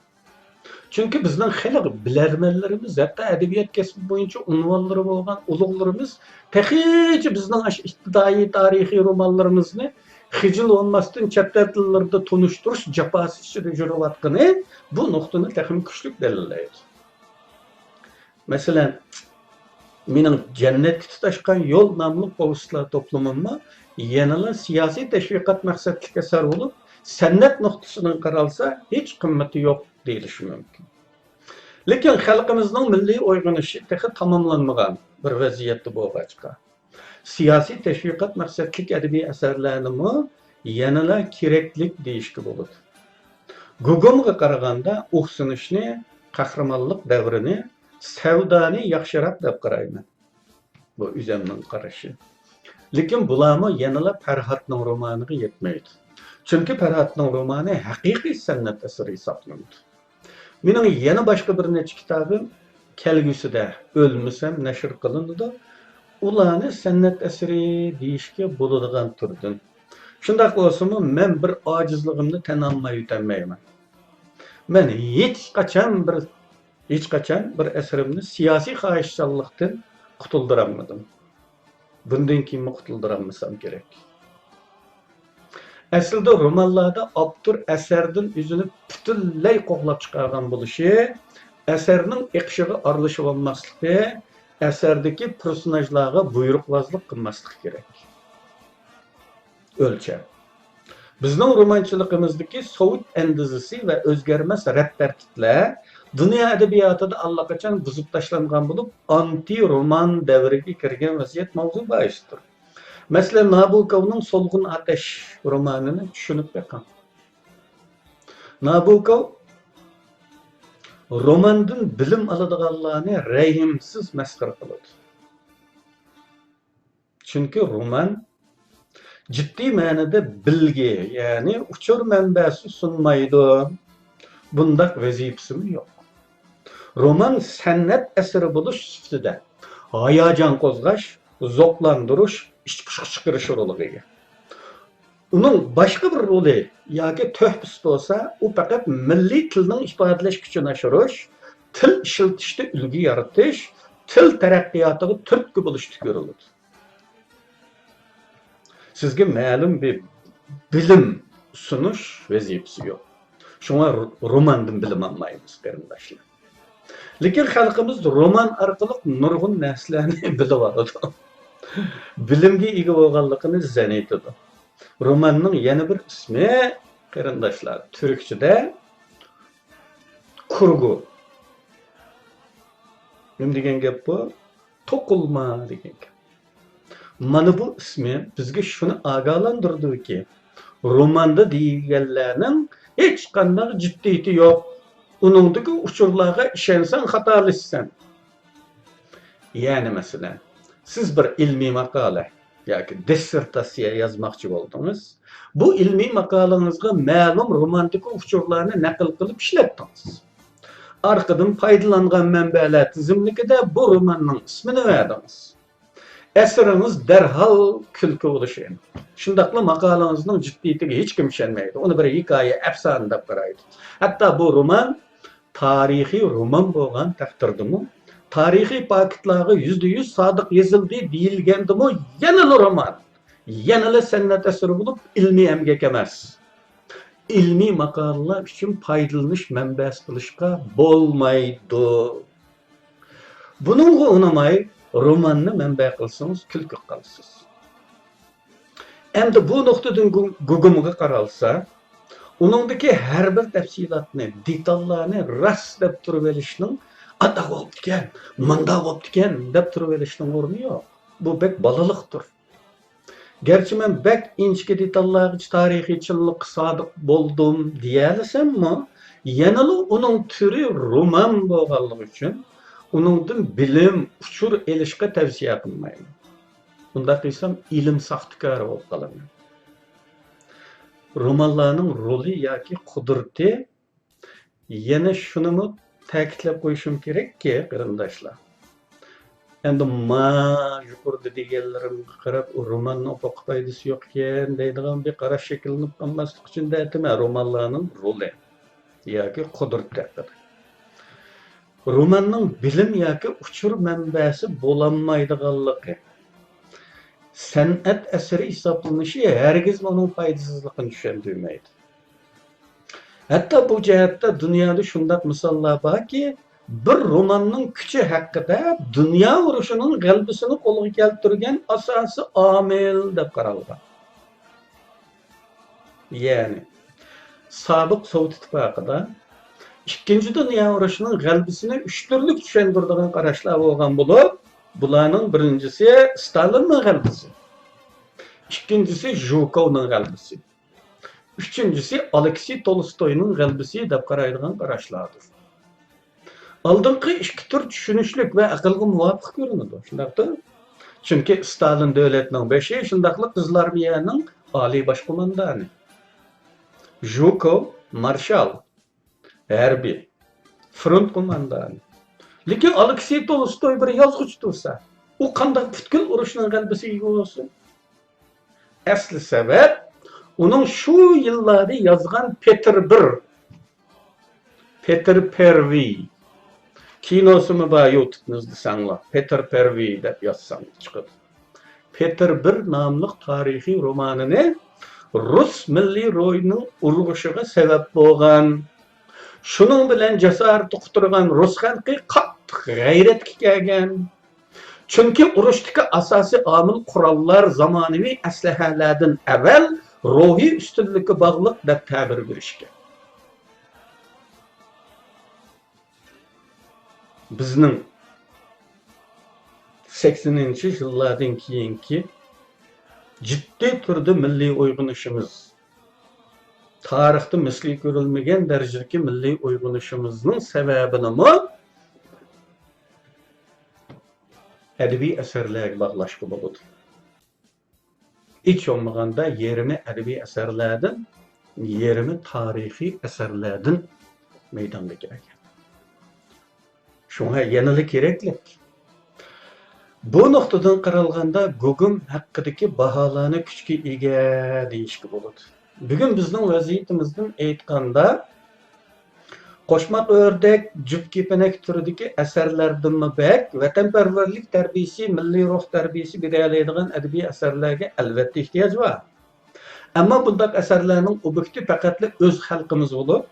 چۈنكى بىزنىڭ خېلى بىلەرمەنلىرىمىز، ھەتتا ئەدەبىيات كەسپى بويىچە ئۇنۋانلىرى بولغان ئۇلۇغلىرىمىز تېخىچە بىزنىڭ ئاشۇ ئىپتىدائىي تارىخىي رومانلىرىمىزنى خىجىل بولماستىن چەت ئەل تىللىرىدا تونۇشتۇرۇش جاپاسى ئىچىدە يۈرۈۋاتقىنى بۇ نۇقتىنى تېخىمۇ كۈچلۈك دەلىللەيدۇ. مەسىلەن، مېنىڭ جەننەتكە تۇتاشقان يول ناملىق پوۋېستلار توپلىمىممۇ يەنىلا سىياسىي تەشۋىقات مەقسەتلىك ئەسەر بولۇپ، سەنئەت نۇقتىسىدىن قارالسا ھېچ قىممىتى يوق دېيىلىشى مۇمكىن. لېكىن خەلقىمىزنىڭ مىللىي ئويغىنىشى تېخى تاماملانمىغان بىر ۋەزىيەتتە بولغاچقا، سىياسىي تەشۋىقات مەقسەتلىك ئەدەبىي ئەسەرلەرنىمۇ يەنىلا كېرەكلىك دېيىشكە بولىدۇ. گۇگۇمغا قارىغاندا ئۇھسىنىشنى قەھرىمانلىق دەۋرىنى، سەۋدانى ياخشىراق دەپ قارايمەن. بۇ ئۆزۈمنىڭ قارىشى. لېكىن بۇلارمۇ يەنىلا پەرھاتنىڭ رومانىغا يەتمەيدۇ. چۈنكى پەرھاتنىڭ رومانى ھەقىقىي سەنئەت ئەسىرى ھېسابلىنىدۇ. مېنىڭ يەنە باشقا بىر نەچچە كىتابىم كەلگۈسىدە ئۆلمىسەم نەشر قىلىنىدۇ. ئۇلارنى سەنئەت ئەسىرى دېيىشكە بولىدىغان تۈردىن. شۇنداق بولسىمۇ، مەن بىر ئاجىزلىقىمنى تەن ئالماي ئۆتەلمەيمەن. مەن ھېچقاچان بىر، ھېچقاچان بىر ئەسىرىمنى سىياسىي خاھىشچانلىقتىن قۇتۇلدۇرالمىدىم. بۇندىن كېيىنمۇ قۇتۇلدۇرالمىسام كېرەك. ئەسلىدە رومانلاردا ئاپتور ئەسەردىن ئۆزىنى پۈتۈنلەي قوغلاپ چىقارغان بولۇشى، ئەسەرنىڭ ئېقىشىغا ئارىلىشىۋالماسلىقى، ئەسەردىكى پېرسوناژلارغا بۇيرۇقۋازلىق قىلماسلىقى كېرەك. ئۆلچەم. بىزنىڭ رومانچىلىقىمىزدىكى سوۋېت ئەندىزىسى ۋە ئۆزگەرمەس رەت-تەرتىپلەر دۇنيا ئەدەبىياتىدا ئاللىقاچان بۇزۇپ تاشلانغان بولۇپ، ئانتى رومان دەۋرىگە كىرگەن ۋەزىيەت ماۋزۇ باھىسىدۇر. مەسىلەن، نابوكوۋنىڭ سولغۇن ئاتەش رومانىنى چۈشىنىپ بېقىڭ. نابوكوۋ روماندىن بىلىم ئالىدىغانلارنى رەھىمسىز مەسخىرە قىلىدۇ. چۈنكى رومان جىددىي مەنىدە بىلگە، يەنى ئۇچۇر مەنبەسى سۇنمايدۇ. بۇنداق ۋەزىپىسىمۇ يوق. رومان سەنئەت ئەسىرى بولۇش سۈپىتىدە ھاياجان قوزغاش، زوقلاندۇرۇش، ئىچ پۇشۇق چىقىرىش رولىغا ئىگە. ئۇنىڭ باشقا بىر رولى ياكى تۆھپىسى بولسا، ئۇ پەقەت مىللىي تىلنىڭ ئىپادىلەش كۈچىنى ئاشۇرۇش، تىل ئىشلىتىشتە ئۈلگە يارىتىش، تىل تەرەققىياتىغا تۈرتكە بولۇشتا كۆرۈلىدۇ. سىزگە مەلۇم بىر بىلىم سۇنۇش ۋەزىپىسى يوق. شۇڭا رو-، روماندىن بىلىم ئالمايمىز، قېرىنداشلار. لېكىن خەلقىمىز رومان ئارقىلىق نۇرغۇن نەرسىلەرنى بىلىۋالىدۇ. بىلىمگە ئىگە بولغانلىقىنى زەن ئېيتىدۇ. روماننىڭ يەنە بىر ئىسمى، قېرىنداشلار، تۈركچىدە كۇرگۇ. نېمە دېگەن گەپ بۇ؟ توقۇلما دېگەن گەپ. مانا بۇ ئىسمى بىزگە شۇنى ئاگاھلاندۇرىدۇكى، روماندا دېيىلگەنلەرنىڭ ھېچقانداق جىددىيىتى يوق. ئۇنىڭدىكى ئۇچۇرلارغا ئىشەنسەڭ خاتالىشىسەن. يەنى مەسىلەن، سىز بىر ئىلمىي ماقالە ياكى دىسسېرتاتسىيە يازماقچى بولدىڭىز. بۇ ئىلمىي ماقالىڭىزغا مەلۇم روماندىكى ئۇچۇرلارنى نەقىل قىلىپ ئىشلەتتىڭىز. ئارقىدىن پايدىلانغان مەنبەلەر تىزىملىكىدە بۇ روماننىڭ ئىسمىنى بەردىڭىز. ئەسىرىڭىز دەرھال كۈلكە بولۇشى ئېنىق. شۇنداقلا ماقالىڭىزنىڭ جىددىيىتىگە ھېچكىم ئىشەنمەيدۇ. ئۇنى بىر ھېكايە، ئەپسانە دەپ قارايدۇ. ھەتتا بۇ رومان تارىخىي رومان بولغان تەقدىردىمۇ، تارىخىي پاكىتلارغا يۈزدە يۈز سادىق يېزىلدى دېيىلگەندىمۇ، يەنىلا رومان، يەنىلا سەنئەت ئەسىرى بولۇپ، ئىلمىي ئەمگەك ئەمەس. ئىلمىي ماقالىلەر ئۈچۈن پايدىلىنىش مەنبەسى قىلىشقا بولمايدۇ. بۇنىڭغا ئۇنىماي، روماننى مەنبە قىلسىڭىز، كۈلكىگە قالىسىز. ئەمدى بۇ نۇقتىدىن گۇ-، گۇگۇمغا قارالسا، ئۇنىڭدىكى ھەر بىر تەپسىلاتنى، دېتاللارنى راست دەپ تۇرۇۋېلىشنىڭ، ئانداق بوپتىكەن، مۇنداق بوپتىكەن دەپ تۇرۇۋېلىشنىڭ ئورنى يوق. بۇ بەك بالىلىقتۇر. گەرچە مەن بەك ئىنچىكە دېتاللارغىچە تارىخىي چىنلىققا سادىق بولدۇم دېيەلىسەممۇ، يەنىلا ئۇنىڭ تۈرى رومان بولغانلىقى ئۈچۈن ئۇنىڭدىن بىلىم، ئۇچۇر ئېلىشقا تەۋسىيە قىلمايمەن. ئۇنداق قىلسام ئىلىم ساختىكارى بولۇپ قالىمەن. رومانلارنىڭ رولى ياكى قۇدرىتى، يەنە شۇنىمۇ تەكىتلەپ قويۇشۇم كېرەككى، قېرىنداشلار، ئەمدى ما يۇقىرىدا دېگەنلىرىمگە قاراپ، ئۇ روماننىڭ باشقا پايدىسى يوق ئىكەن دەيدىغان بىر قاراش شەكىللىنىپ قالماسلىق ئۈچۈن دەيتتىم، رومانلارنىڭ رولى ياكى قۇدرىتى ھەققىدە. روماننىڭ بىلىم ياكى ئۇچۇر مەنبەسى بولالمايدىغانلىقى، سەنئەت ئەسىرى ھېسابلىنىشى ھەرگىزمۇ ئۇنىڭ پايدىسىزلىقىنى چۈشەندۈرمەيدۇ. ھەتتا بۇ جەھەتتە دۇنيادا شۇنداق مىساللار باركى، بىر روماننىڭ كۈچى ھەققىدە دۇنيا ئۇرۇشىنىڭ غەلىبىسىنى قولغا كەلتۈرگەن ئاساسىي ئامىل دەپ قارالغان. يەنى، سابىق سوۋېت ئىتتىپاقىدا ئىككىنچى دۇنيا ئۇرۇشىنىڭ غەلىبىسىنى ئۈچ تۈرلۈك چۈشەندۈرىدىغان قاراشلار بولغان بولۇپ، بۇلارنىڭ بىرىنچىسى ستالىننىڭ غەلىبىسى، ئىككىنچىسى ژۇكوۋنىڭ غەلىبىسى، ئۈچىنچىسى ئالېكسېي تولستوينىڭ غەلىبىسى دەپ قارايدىغان قاراشلاردۇر. ئالدىنقى ئىككى تۈر چۈشىنىشلىك ۋە ئەقىلگە مۇۋاپىق كۆرۈنىدۇ، شۇنداقتۇ؟ چۈنكى ستالىن دۆلەتنىڭ بېشى، شۇنداقلا قىزىل ئارمىيەنىڭ ئالىي باش قوماندانى. ژۇكوۋ مارشال، ھەربىي، فرونت قوماندانى. لېكىن ئالېكسېي تولستوي بىر يازغۇچى تۇرسا، ئۇ قانداق پۈتكۈل ئۇرۇشنىڭ غەلىبىسىگە ئىگە بولسۇن؟ ئەسلى سەۋەب ئۇنىڭ شۇ يىللاردا يازغان پېتىر بىر، پېتىر پېرۋىي كىنوسىمۇ بار، يۇتۇبنى ئىزدىسەڭلار، پېتىر پېرۋىي دەپ يازساڭلار چىقىدۇ. پېتىر بىر ناملىق تارىخىي رومانىنى رۇس مىللىي روھىنىڭ ئۇرغۇشىغا سەۋەب بولغان. شۇنىڭ بىلەن جاسارىتى قۇترىغان رۇس خەلقى قاتتىق غەيرەتكە كەلگەن. چۈنكى ئۇرۇشتىكى ئاساسىي ئامىل قوراللار زامانىۋى ئەسلىھەلەردىن ئەۋەل روھىي ئۈستۈنلۈككە باغلىق دەپ تەبىر بېرىشكەن. بىزنىڭ سەكسىنىنچى يىللاردىن كېيىنكى جىددىي تۈردە مىللىي ئويغىنىشىمىز، تارىختا مىسلى كۆرۈلمىگەن دەرىجىدىكى مىللىي ئويغىنىشىمىزنىڭ سەۋەبىنىمۇ ئەدەبىي ئەسەرلەرگە باغلاشقا بولىدۇ. ھېچ بولمىغاندا يېرىمى ئەدەبىي ئەسەرلەردىن، يېرىمى تارىخىي ئەسەرلەردىن مەيدانغا كەلگەن. شۇڭا يەنىلا كېرەكلىك. بۇ نۇقتىدىن قارالغاندا، گۇگۇم ھەققىدىكى باھالارنى كۈچكە ئىگە دېيىشكە بولىدۇ. بۈگۈن بىزنىڭ ۋەزىيىتىمىزدىن ئېيتقاندا، قوشماق ئۆردەك، جۈپ كېپىنەك تۈرىدىكى ئەسەرلەردىنمۇ بەك ۋەتەنپەرۋەرلىك تەربىيىسى، مىللىي روھ تەربىيىسى بېرەلەيدىغان ئەدەبىي ئەسەرلەرگە ئەلۋەتتە ئېھتىياج بار. ئەمما بۇنداق ئەسەرلەرنىڭ ئوبيېكتى پەقەتلا ئۆز خەلقىمىز بولۇپ،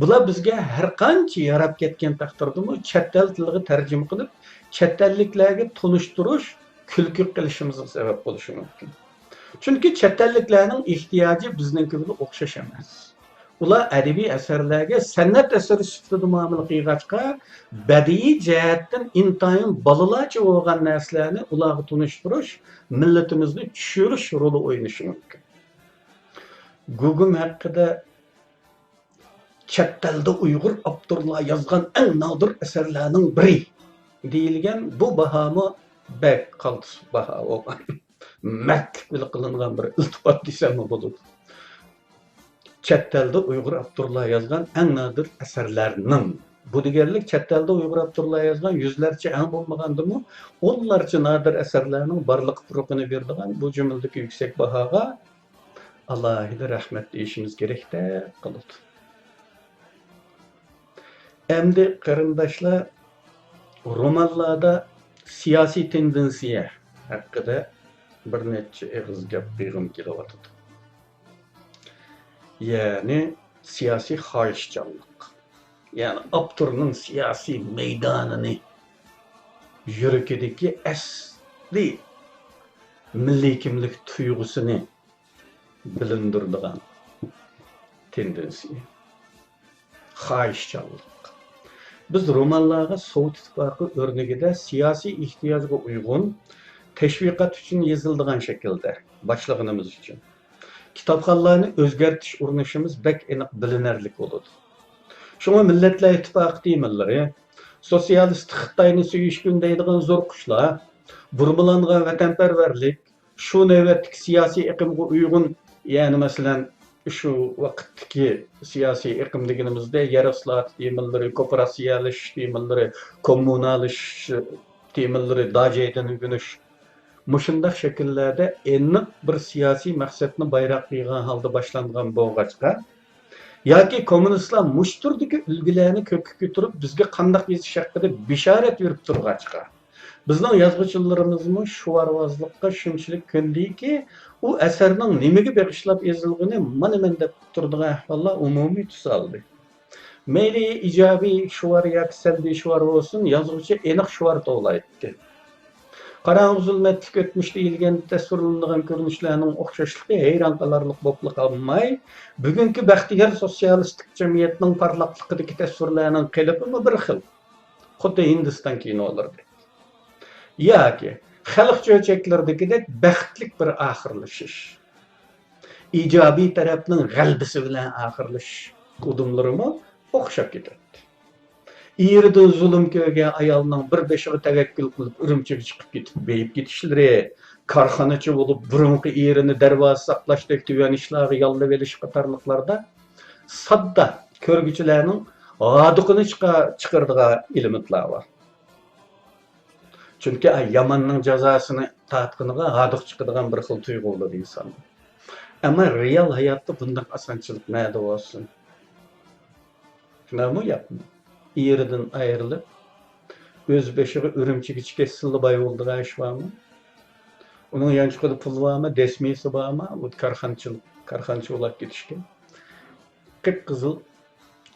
بۇلار بىزگە ھەرقانچە ياراپ كەتكەن تەقدىردىمۇ، چەت ئەل تىلىغا تەرجىمە قىلىپ، چەت ئەللىكلەرگە تونۇشتۇرۇش، كۈلكە قىلىشىمىزغا سەۋەب بولۇشى مۇمكىن. چۈنكى چەت ئەللىكلەرنىڭ ئېھتىياجى بىزنىڭكى بىلەن ئوخشاش ئەمەس. ئۇلار ئەدەبىي ئەسەرلەرگە سەنئەت ئەسىرى سۈپىتىدە مۇئامىلە قىلغاچقا، بەدىئىي جەھەتتىن ئىنتايىن بالىلارچە بولغان نەرسىلەرنى ئۇلارغا تونۇشتۇرۇش، مىللىتىمىزنى چۈشۈرۈش رولى ئوينىشى مۇمكىن. گۇگۇم ھەققىدە چەت ئەلدە ئۇيغۇر ئاپتورلار يازغان ئەڭ نادىر ئەسەرلەرنىڭ بىرى دېيىلگەن بۇ باھامۇ بەك قالتىس باھا بولغان. مەردلىك بىلەن قىلىنغان بىر ئىلتىپات دېسەممۇ بولىدۇ. چەت ئەلدە ئۇيغۇر ئاپتورلار يازغان ئەڭ نادىر ئەسەرلەرنىڭ، بۇ دېگەنلىك چەت ئەلدە ئۇيغۇر ئاپتورلار يازغان يۈزلەرچە، ئەڭ بولمىغاندىمۇ ئونلارچە نادىر ئەسەرلەرنىڭ بارلىققا پۇرىقىنى بېرىدىغان بۇ جۈملىدىكى يۈكسەك باھاغا ئالاھىدە رەھمەت دېيىشىمىز كېرەكتەك قىلىدۇ. ئەمدى قېرىنداشلار، رومانلاردا سىياسىي تېندېنسىيە ھەققىدە بىر نەچچە ئېغىز گەپ قىلغۇم كېلىۋاتىدۇ. يەنى سىياسىي خاھىشچانلىق. يەنى ئاپتورنىڭ سىياسىي مەيدانىنى، يۈرىكىدىكى ئەسلىي مىللىي كىملىك تۇيغۇسىنى بىلىندۈرىدىغان تېندېنسىيە، خاھىشچانلىق. بىز رومانلارغا سوۋېت ئىتتىپاقى ئۆرنىكىدە سىياسىي ئېھتىياجغا ئۇيغۇن، تەشۋىقات ئۈچۈن يېزىلىدىغان شەكىلدە باشلىغىنىمىز ئۈچۈن، كىتابخانلارنى ئۆزگەرتىش ئۇرۇنۇشىمىز بەك ئېنىق بىلىنەرلىك بولىدۇ. شۇڭا مىللەتلەر ئىتتىپاقى تېمىلىرى، سوتسىيالىستىك خىتاينى سۆيۈشكۈن دەيدىغان زور قۇشلار، بۇرمىلانغان ۋەتەنپەرۋەرلىك، شۇ نۆۋەتتىكى سىياسىي ئېقىمغا ئۇيغۇن، يەنى مەسىلەن، شۇ ۋاقىتتىكى سىياسىي ئېقىم دېگىنىمىزدە يەر ئىسلاھاتى تېمىلىرى، كوپىراتسىيەلىشىش تېمىلىرى، كوممۇنالىشىش تېمىلىرى، داجەيدىن ئۆگىنىش، مۇشۇنداق شەكىللەردە ئېنىق بىر سىياسىي مەقسەتنى بايراق قىلغان ھالدا باشلانغان بولغاچقا، ياكى كوممۇنىستلار مۇشۇ تۈردىكى ئۈلگىلەرنى كۆككە كۆتۈرۈپ، بىزگە قانداق يېزىش ھەققىدە بېشارەت بېرىپ تۇرغاچقا، بىزنىڭ يازغۇچىلىرىمىزمۇ شۇۋارۋازلىققا شۇنچىلىك كۆندىكى، ئۇ ئەسەرنىڭ نېمىگە بېغىشلاپ يېزىلغىنى مانا مەن دەپ تۇرىدىغان ئەھۋاللار ئومۇمىي تۈس ئالدى. مەيلى ئىجابىي شۇۋار ياكى سەلبىي شۇۋار بولسۇن، يازغۇچى ئېنىق شۇۋار توۋلايتتى. قاراڭغۇ زۇلمەتلىك ئۆتمۈش دېيىلگەن تەسۋىرلىنىدىغان كۆرۈنۈشلەرنىڭ ئوخشاشلىقى ھەيران قالارلىق بولۇپلا قالماي، بۈگۈنكى بەختىيار سوتسىيالىستىك جەمئىيەتنىڭ پارلاقلىقىدىكى تەسۋىرلەرنىڭ قېلىپىمۇ بىر خىل. خۇددى ھىندىستان كىنولىرىدەك. ياكى خەلق چۆچەكلىرىدىكىدەك بەختلىك بىر ئاخىرلىشىش. ئىجابىي تەرەپنىڭ غەلىبىسى بىلەن ئاخىرلىشىش ئۇدۇملىرىمۇ ئوخشاپ كېتەتتى. ئېرىدىن زۇلۇم كۆرگەن ئايالنىڭ بىر بېشىغا تەۋەككۈل قىلىپ ئۈرۈمچىگە چىقىپ كېتىپ بېيىپ كېتىشلىرى، كارخانىچى بولۇپ بۇرۇنقى ئېرىنى دەرۋازا ساقلاشتەك تۆۋەن ئىشلارغا ياللىۋېلىش قاتارلىقلاردا ساددا كۆرگۈچىلەرنىڭ ھادىقىنى چىقا-، چىقىرىدىغان ئېلېمېنتلار بار. چۈنكى ياماننىڭ جازاسىنى تارتقىنىغا ھادىقى چىقىدىغان بىر خىل تۇيغۇ بولىدۇ ئىنساندا. ئەمما رېئال ھاياتتا بۇنداق ئاسانچىلىق نەدە بولسۇن؟ شۇنداقمۇ ياقمۇ؟ ئېرىدىن ئايرىلىپ، ئۆز بېشىغا ئۈرۈمچىگىچە كەتسىلا باي بولىدىغان ئىش بارمۇ؟ ئۇنىڭ يانچۇقىدا پۇل بارمۇ، دەسمىسى بارمۇ؟ بۇ كارخانىچىلىق، كارخانىچى بولاپ كېتىشكە. قىپقىزىل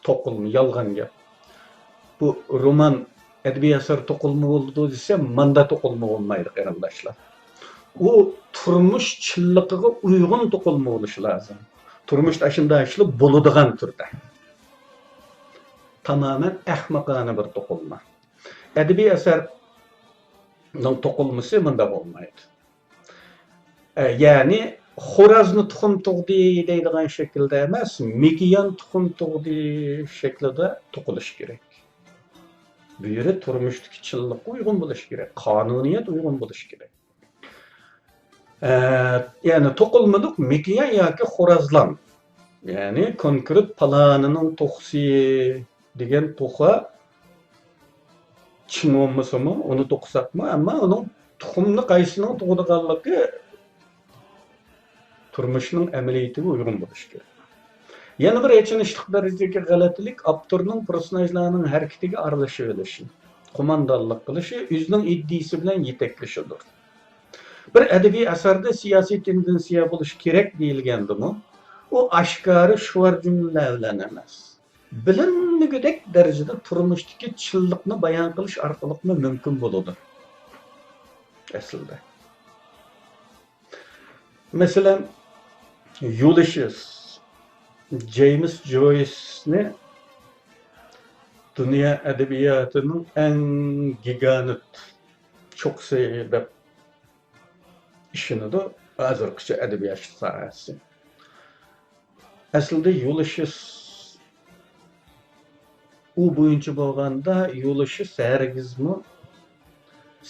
توقۇلما، يالغان گەپ. بۇ رومان، ئەدەبىي ئەسەر توقۇلما بولىدۇ دېسە، ماندا توقۇلما بولمايدۇ، قېرىنداشلار. ئۇ تۇرمۇش چىنلىقىغا ئۇيغۇن توقۇلما بولۇشى لازىم. تۇرمۇشتا ئاشۇنداق ئىشلار بولىدىغان تۈردە. تامامەن ئەخمىقانە بىر توقۇلما. ئەدەبىي ئەسەرنىڭ توقۇلمىسى مۇنداق بولمايدۇ. ئە، يەنى خورازنى تۇخۇم تۇغدى دەيدىغان شەكىلدە ئەمەس، مىكىيان تۇخۇم تۇغدى شەكلىدە توقۇلۇشى كېرەك. بۇ يەردە تۇرمۇشتىكى چىنلىققا ئۇيغۇن بولۇشى كېرەك، قانۇنىيەت ئۇيغۇن بولۇشى كېرەك. ئە، يەنى توقۇلمىلىق مىكىيان ياكى خورازلام. يەنى كونكرېت پالانىنىڭ توخۇسى دېگەن توخۇ چىڭ بولمىسىمۇ، ئۇنى توقۇساقمۇ، ئەمما ئۇنىڭ تۇخۇمنى قايسىنىڭ تۇغىدىغانلىقى تۇرمۇشنىڭ ئەمەلىيىتىگە ئۇيغۇن بولۇشى كېرەك. يەنە بىر ئېچىنىشلىق دەرىجىدىكى غەلىتىلىك ئاپتورنىڭ پېرسوناژلارنىڭ ھەرىكىتىگە ئارىلىشىۋېلىشى، قوماندانلىق قىلىشى، ئۆزىنىڭ ئىدىيىسى بىلەن يېتەكلىشىدۇر. بىر ئەدەبىي ئەسەردە سىياسىي تېندېنسىيە بولۇشى كېرەك دېيىلگەندىمۇ، ئۇ ئاشكارا شۇۋار جۈملىلەر بىلەن ئەمەس، بىلىنمىگۈدەك دەرىجىدە تۇرمۇشتىكى چىنلىقنى بايان قىلىش ئارقىلىقمۇ مۇمكىن بولىدۇ ئەسلىدە. مەسىلەن، يۇلىشىس جېيمىس جويسنى دۇنيا ئەدەبىياتىنىڭ ئەڭ گىگانت چوققىسى دەپ ئىشىنىدۇ ھازىرقىچە ئەدەبىيات ساھەسى. ئەسلىدە يۇلىشىس ئۇ بويىچە بولغاندا، يۇلىشىس ھەرگىزمۇ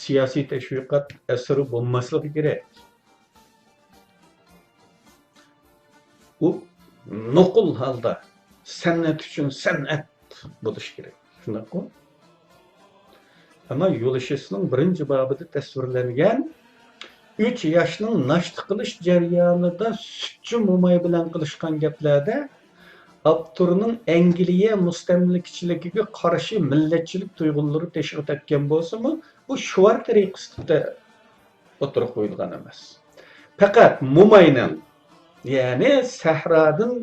سىياسىي تەشۋىقات ئەسىرى بولماسلىقى كېرەك. ئۇ نوقۇل ھالدا سەنئەت ئۈچۈن سەنئەت بولۇشى كېرەك. شۇنداققۇ؟ ئەمما يۇلىشىسنىڭ بىرىنچى بابىدا تەسۋىرلەنگەن ئۈچ ياشنىڭ ناشتا قىلىش جەريانىدا سۈتچى موماي بىلەن قىلىشقان گەپلەردە ئاپتورنىڭ ئەنگلىيە مۇستەملىكىچىلىكىگە قارشى مىللەتچىلىك تۇيغۇلىرى تېشىغا تەپكەن بولسىمۇ، بۇ شۇۋار تەرىقىسىدە ئوتتۇرىغا قويۇلغان ئەمەس. پەقەت موماينىڭ، يەنى سەھرادىن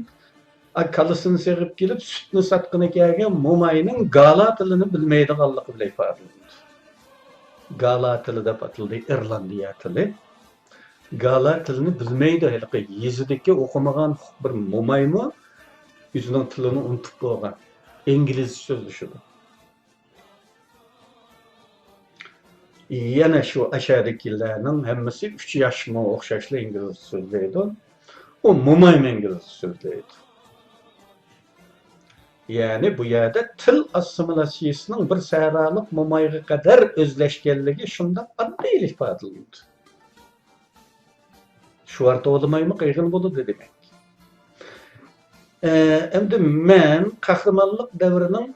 كالىسىنى سېغىپ كېلىپ، سۈتنى ساتقىلى كەلگەن موماينىڭ گالا تىلىنى بىلمەيدىغانلىقى بىلەن ئىپادىلىنىدۇ. گالا تىلى دەپ ئاتىلىدۇ، ئىرلاندىيە تىلى. گالا تىلىنى بىلمەيدۇ ھېلىقى يېزىدىكى ئوقۇمىغان بىر مومايمۇ ئۆزىنىڭ تىلىنى ئۇنتۇپ بولغان، ئىنگلىزچە سۆزلىشىدۇ. يەنە شۇ ئەشەدىكىلەرنىڭ ھەممىسى ئۈچ ياشمۇ ئوخشاشلا ئىنگلىزچە سۆزلەيدۇ. ئۇ مومايمۇ ئىنگلىزچە سۆزلەيدۇ. يەنى بۇ يەردە تىل ئاسسىمىلياتسىيىسىنىڭ بىر سەھرالىق مومايغا قەدەر ئۆزلەشكەنلىكى شۇنداق ئاددىيلا ئىپادىلىنىدۇ. شۇ ئارتۇقلىمايمۇ قىلغىلى بولىدۇ دېمەك. ئەمدى مەن قەھرىمانلىق دەۋرىنىڭ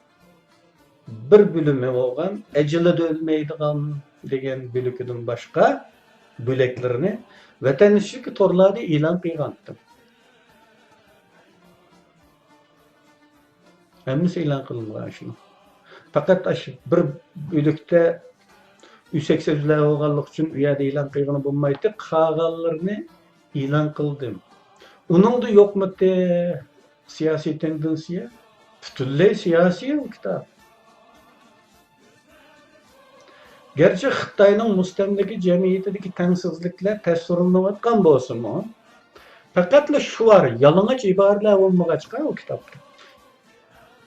بىر بۆلۈمى بولغان ئەجىلىدە ئۆلمەيدىغان دېگەن بۆلىكىدىن باشقا بۆلەكلىرىنى ۋەتەن ئىچىدىكى تورلاردا ئېلان قىلغانتىم. ھەممىسى ئېلان قىلىنغان شۇنىڭ. پەقەت ئاشۇ بىر بۆلەكتە ئۈسەك سۆزلەر بولغانلىقى ئۈچۈن ئۇ يەردە ئېلان قىلغىلى بولمايتتى، قالغانلىرىنى ئېلان قىلدىم. ئۇنىڭدا يوقمىتى سىياسىي تېندېنسىيە؟ پۈتۈنلەي سىياسىي ئۇ كىتاب. گەرچە خىتاينىڭ مۇستەملىكە جەمئىيىتىدىكى تەڭسىزلىكلەر تەسۋىرلىنىۋاتقان بولسىمۇ، پەقەتلا شۇ يالىڭاچ ئىبارىلەر بولمىغاچقا ئۇ كىتابتا.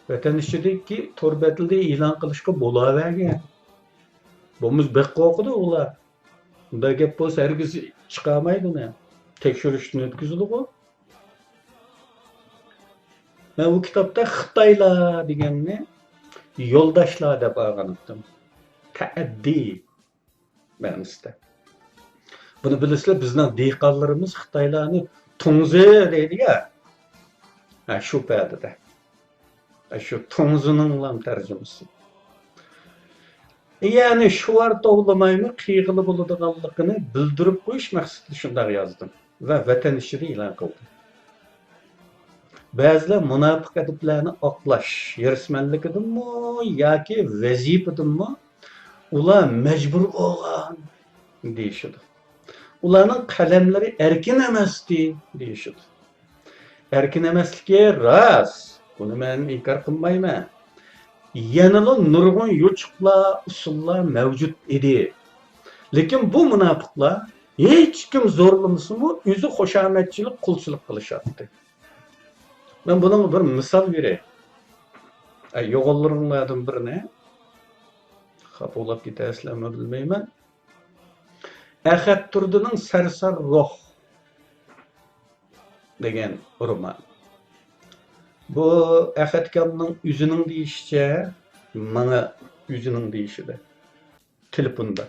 ۋەتەن ئىچىدىكى تور بەتلىدە ئېلان قىلىشقا بولاۋەرگەن. بولمىسا بەك قورقىدۇ ئۇلار. ئۇنداق گەپ بولسا ھەرگىز چىقارمايدۇ ئۇنى. تەكشۈرۈشتىن ئۆتكۈزىدىغۇ. مەن بۇ كىتابتا خىتايلار دېگەننى يولداشلار دەپ ئالغانتىم. تەئەددى مەنىسىدە. بۇنى بىلىسىلەر، بىزنىڭ دېھقانلىرىمىز خىتايلارنى توڭزى دەيدۇ يا. ھە، شۇ پەدىدە. ھە، شۇ توڭزىنىڭلام تەرجىمىسى. يەنى شۇ ۋار توۋلىمايمۇ قىلغىلى بولىدىغانلىقىنى بىلدۈرۈپ قويۇش مەقسىتىدە شۇنداق يازدىم ۋە ۋەتەن ئىچىدە ئېلان قىلدىم. بەزىلەر مۇناپىق ئەدىبلەرنى ئاقلاش ھېرىسمەنلىكىدىنمۇ ياكى ۋەزىپىدىنمۇ ئۇلار مەجبۇر بولغان دېيىشىدۇ. ئۇلارنىڭ قەلەملىرى ئەركىن ئەمەستى دېيىشىدۇ. ئەركىن ئەمەسلىكى راست، بۇنى مەن ئىنكار قىلمايمەن. يەنىلا نۇرغۇن يوچۇقلار، ئۇسۇللار مەۋجۇت ئىدى. لېكىن بۇ مۇناپىقلار ھېچكىم زورلىمىسىمۇ ئۆزى خۇشامەتچىلىك، قۇلچىلىق قىلىشاتتى. مەن بۇنىڭغا بىر مىسال بېرەي. ئە، يوغانلىرىڭلاردىن بىرىنى، خاپا بولاپ كېتەرسىلەرمۇ بىلمەيمەن. ئەخەت تۇردىنىڭ سەرسان روھ دېگەن رومان. بۇ ئەخەت ئاكامنىڭ ئۆزىنىڭ دېيىشىچە، ماڭا ئۆزىنىڭ دېيىشىدە، تېلېفوندا.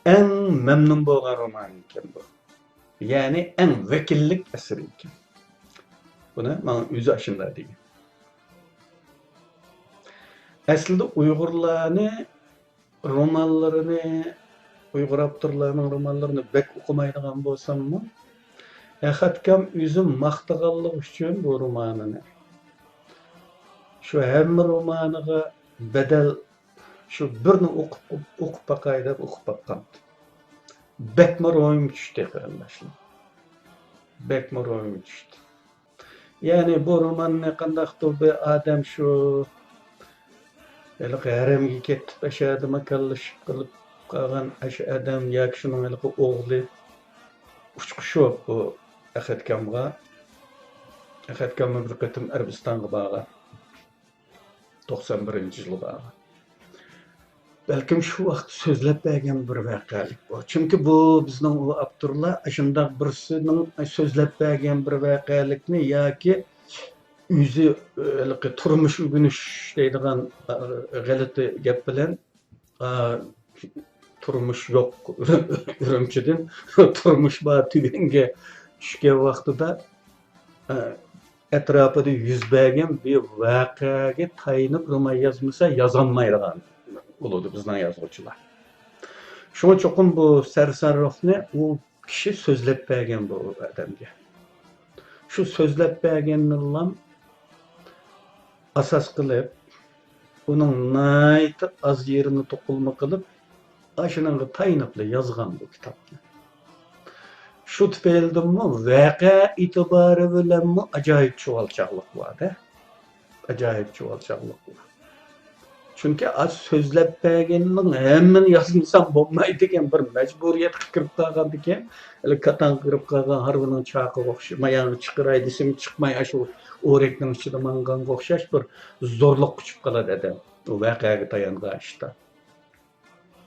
ئەڭ مەمنۇن بولغان رومان ئىكەن بۇ. يەنى ئەڭ ۋەكىللىك ئەسىرى ئىكەن. بۇنى ماڭا ئۆزى ئاشۇنداق دېگەن. ئەسلىدە ئۇيغۇرلارنى رومانلىرىنى، ئۇيغۇر ئاپتورلارنىڭ رومانلىرىنى بەك ئوقۇمايدىغان بولساممۇ، ئەخەت ئاكام ئۆزى ماختىغانلىقى ئۈچۈن بۇ رومانىنى، شۇ ھەممە رومانىغا بەدەل، شۇ بىرنى ئوقۇپ، ئوقۇپ باقاي دەپ ئوقۇپ باققانتى. بەكمۇ روھىم چۈشتى، قېرىنداشلار. بەكمۇ روھىم چۈشتى. يەنى بۇ روماننى قانداقتۇر بىر ئادەم شۇ ھېلىقى ھەرەمگە كېتىپ، ئەشەدە ماكانلىشىپ قېلىپ قالغان ئاشۇ ئادەم ياكى شۇنىڭ ھېلىقى ئوغلى ئۇچقۇچۇپ بۇ ئەخەت ئاكامغا، ئەخەت ئاكاممۇ بىر قېتىم ئەرەبىستانغا بارغان. توقسان بىرىنچى يىلى بارغان. بەلكىم شۇ ۋاقىت سۆزلەپ بەرگەن بىر ۋەقەلىك بۇ. چۈنكى بۇ بىزنىڭ ئۇ ئاپتورلار ئاشۇنداق بىرسىنىڭ سۆزلەپ بەرگەن بىر ۋەقەلىكنى ياكى ئۆزى، ھېلىقى تۇرمۇش ئۆگىنىش دەيدىغان، ئە، غەلىتە گەپ بىلەن، ئە، تۇرمۇش يوق ئۈرۈمچىدىن تۇرمۇش بار تۈگۈنگە چۈشكەن ۋاقتىدا، ئە، ئەتراپىدا يۈز بەرگەن بىر ۋەقەگە تايىنىپ رومان يازمىسا يازالمايدىغان بولىدۇ بىزنىڭ يازغۇچىلار. شۇڭا چوقۇم بۇ سەرسان روھنى ئۇ كىشى سۆزلەپ بەرگەن بۇ ئادەمگە. شۇ سۆزلەپ بەرگەننىلا ئاساس قىلىپ، ئۇنىڭ ناھايىتى ئاز يېرىنى توقۇلما قىلىپ، ئاشۇنىڭغا تايىنىپلا يازغان بۇ كىتابنى. شۇ تۈپەيلىدىنمۇ ۋەقە ئېتىبارى بىلەنمۇ ئاجايىپ چۇۋالچاقلىق بار-دە. ئاجايىپ چۇۋالچاقلىق بار. چۈنكى ئاز سۆزلەپ بەرگەننىڭ ھەممىنى يازمىسام بولمايدىكەن، بىر مەجبۇرىيەتكە كىرىپ قالغاندىكىن، ھېلى كاتانغا كىرىپ قالغان ھارۋىنىڭ چاقىغا ئوخشاش، ماياغا چىقىراي دېسىمۇ چىقماي، ئاشۇ ئورەكنىڭ ئىچىدە ماڭغانغا ئوخشاش بىر زورلۇققا چۈشۈپ قالىدۇ ئادەم. ئۇ ۋەقەگە تايانغان ئىشتا.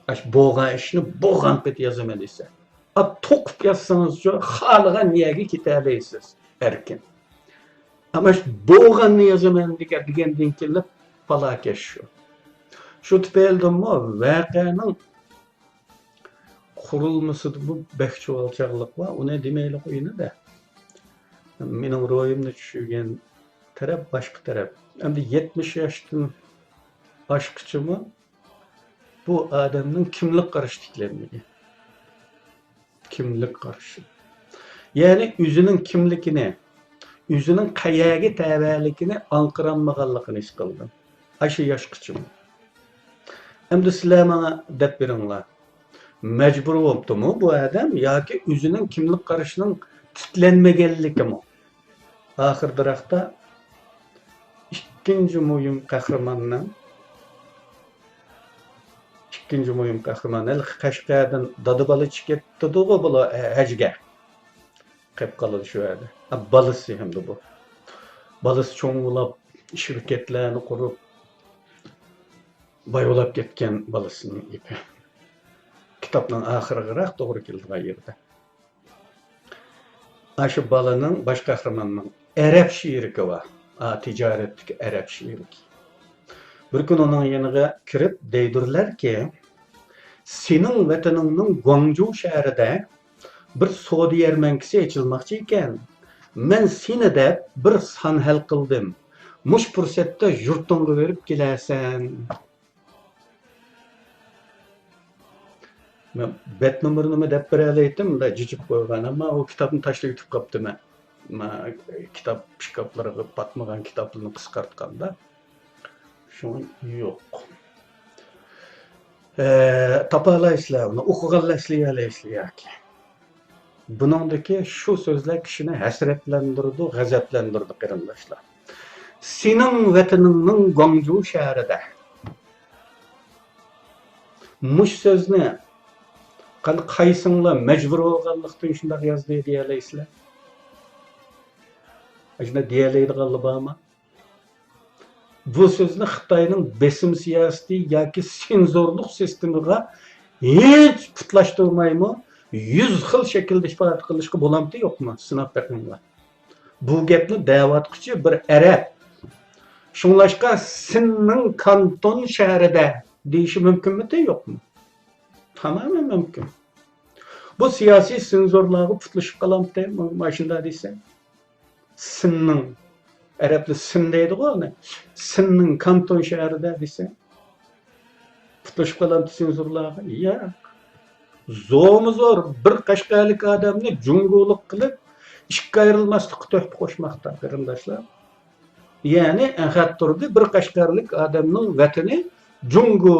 ئاشۇ بولغان ئىشنى بولغان پېتى يازىمەن دېسە. ئاپ توقۇپ يازسىڭىزچۇ، خالىغان يەرگە كېتەلەيسىز، ئەركىن. ئەمما شۇ بولغاننى يازىمەن دېگەن، دېگەندىن كېيىنلا پالاكەش شۇ. شۇ تۈپەيلىدىنمۇ ۋەقەنىڭ قۇرۇلمىسىدىمۇ بەك چۇۋالچاقلىق بار، ئۇنى دېمەيلى قويىيلى-دە. مېنىڭ روھىمنى چۈشۈرگەن تەرەپ باشقا تەرەپ. ئەمدى يەتمىش ياشتىن ئاشقىچىمۇ بۇ ئادەمنىڭ كىملىك قارىشى تىكلەنمىگەن. كىملىك قارىشى. يەنى ئۆزىنىڭ كىملىكىنى، ئۆزىنىڭ قەيەرگە تەۋەلىكىنى ئاڭقىرالمىغانلىقىنى ھېس قىلدىم. ئاشۇ ياشقىچىمۇ. ئەمدى سىلەر ماڭا دەپ بېرىڭلار. مەجبۇر بوپتۇمۇ بۇ ئادەم ياكى ئۆزىنىڭ كىملىك قارىشىنىڭ تىكلەنمىگەنلىكىمۇ؟ ئاخىرىدىراقتا ئىككىنچى مۇھىم قەھرىماننىڭ، ئىككىنچى مۇھىم قەھرىمان، ھېلىقى قەشقەردىن دادا بالا چىقىپ كېتىدىغۇ بۇلار ھەجگە. قېلىپ قالىدۇ شۇ يەردە. ئا، بالىسى ھەمدە بۇ. بالىسى چوڭ بولاپ، شىركەتلەرنى قۇرۇپ، باي بولاپ كەتكەن بالىسىنىڭ گېپى. كىتابنىڭ ئاخىرىغىراق توغرا كېلىدىغان يېرىدە. ئاشۇ بالىنىڭ، باش قەھرىماننىڭ ئەرەب شېرىكى بار. ئا، تىجارەتتىكى ئەرەب شېرىكى. بىر كۈنى ئۇنىڭ يېنىغا كىرىپ دەيدۇرلەركى، سېنىڭ ۋەتىنىڭنىڭ گۇاڭجۇ شەھىرىدە بىر سودا يەرمەنكىسى ئېچىلماقچى ئىكەن. مەن سېنى دەپ بىر سان ھەل قىلدىم. مۇشۇ پۇرسەتتە يۇرتۇڭغا بېرىپ كېلەرسەن. مەن بەت نومۇرىنىمۇ دەپ بېرەلەيتتىم، مۇنداق جىجىپ قويغان، ئەمما ئۇ كىتابنى تاشلاپ كېتىپ قاپتىمەن. مانا كىتاب شكاپلىرىغا پاتمىغان كىتابلىرىنى قىسقارتقاندا. شۇڭا يوق. ئە، تاپالايسىلەر ئۇنى، ئوقۇغانلار ئەسلىيەلەيسىلەر ياكى. بۇنىڭدىكى شۇ سۆزلەر كىشىنى ھەسرەتلەندۈرىدۇ، غەزەپلەندۈرىدۇ، قېرىنداشلار. سېنىڭ ۋەتىنىڭنىڭ گۇاڭجۇ شەھىرىدە. مۇشۇ سۆزنى قان-، قايسىڭلار مەجبۇر بولغانلىقتىن شۇنداق يازدى دېيەلەيسىلەر؟ ئاشۇنداق دېيەلەيدىغانلار بارمۇ؟ بۇ سۆزنى خىتاينىڭ بېسىم سىياسىتى ياكى سېنزورلۇق سىستېمىغا ھېچ پۇتلاشتۇرمايمۇ يۈز خىل شەكىلدە ئىپادە قىلىشقا بولامتى يوقمۇ؟ سىناپ بېقىڭلار. بۇ گەپنى دەۋاتقۇچى بىر ئەرەب. شۇڭلاشقا سىننىڭ كانتون شەھىرىدە دېيىشى مۇمكىنمىتى يوقمۇ؟ تامامەن مۇمكىن. بۇ سىياسىي سېنزورلارغا پۇتلىشىپ قالامتى ماشىندا دېسە؟ سىننىڭ، ئەرەبلەر سىن دەيدىغۇ ئۇنى. سىننىڭ كانتون شەھىرىدە دېسە، پۇتلىشىپ قالامتى سېنزورلارغا؟ ياق. زورمۇ زور بىر قەشقەرلىك ئادەمنى جۇڭگولۇق قىلىپ، ئىككى ئايرىلماسلىققا تۆھپە قوشماقتا، قېرىنداشلار. يەنى ئەخەت تۇردى بىر قەشقەرلىك ئادەمنىڭ ۋەتىنى جۇڭگو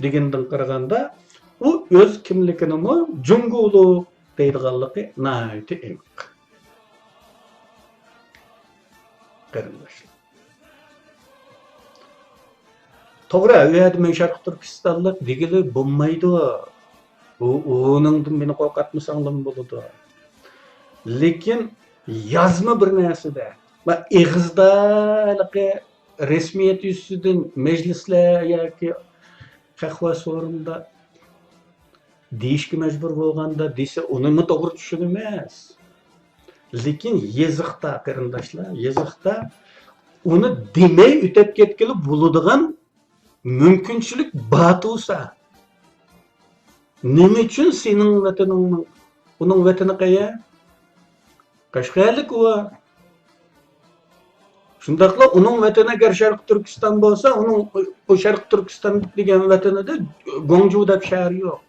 دېگەندىن قارىغاندا، ئۇ ئۆز كىملىكىنىمۇ جۇڭگولۇق دەيدىغانلىقى ناھايىتى ئېنىق. قېرىنداشلار. توغرا، ئۇ يەردە مەن شەرقىي تۈركىستانلىق دېگىلى بولمايدۇ. ئۇ، ئۇنىڭدىن مېنى قورقۇتمىساڭلارمۇ بولىدۇ. لېكىن يازما بىر نەرسىدە، ۋە ئېغىزدا ھېلىقى رەسمىيەت يۈزىسىدىن مەجلىسلەر ياكى قەھۋە سورۇندا دېيىشكە مەجبۇر بولغاندا دېسە، ئۇنىمۇ توغرا چۈشىنىمىز. لېكىن يېزىقتا، قېرىنداشلار، يېزىقتا ئۇنى دېمەي ئۆتەپ كەتكىلى بولىدىغان مۇمكىنچىلىك بار تۇرسا، نېمە ئۈچۈن سېنىڭ ۋەتىنىڭنىڭ، ئۇنىڭ ۋەتىنى قەيەر؟ قەشقەرلىك ئۇ. شۇنداقلا ئۇنىڭ ۋەتىنى ئەگەر شەرقىي تۈركىستان بولسا، ئۇنىڭ ئۇ شەرقىي تۈركىستان دېگەن ۋەتىنىدە گۇاڭجۇ دەپ شەھەر يوق.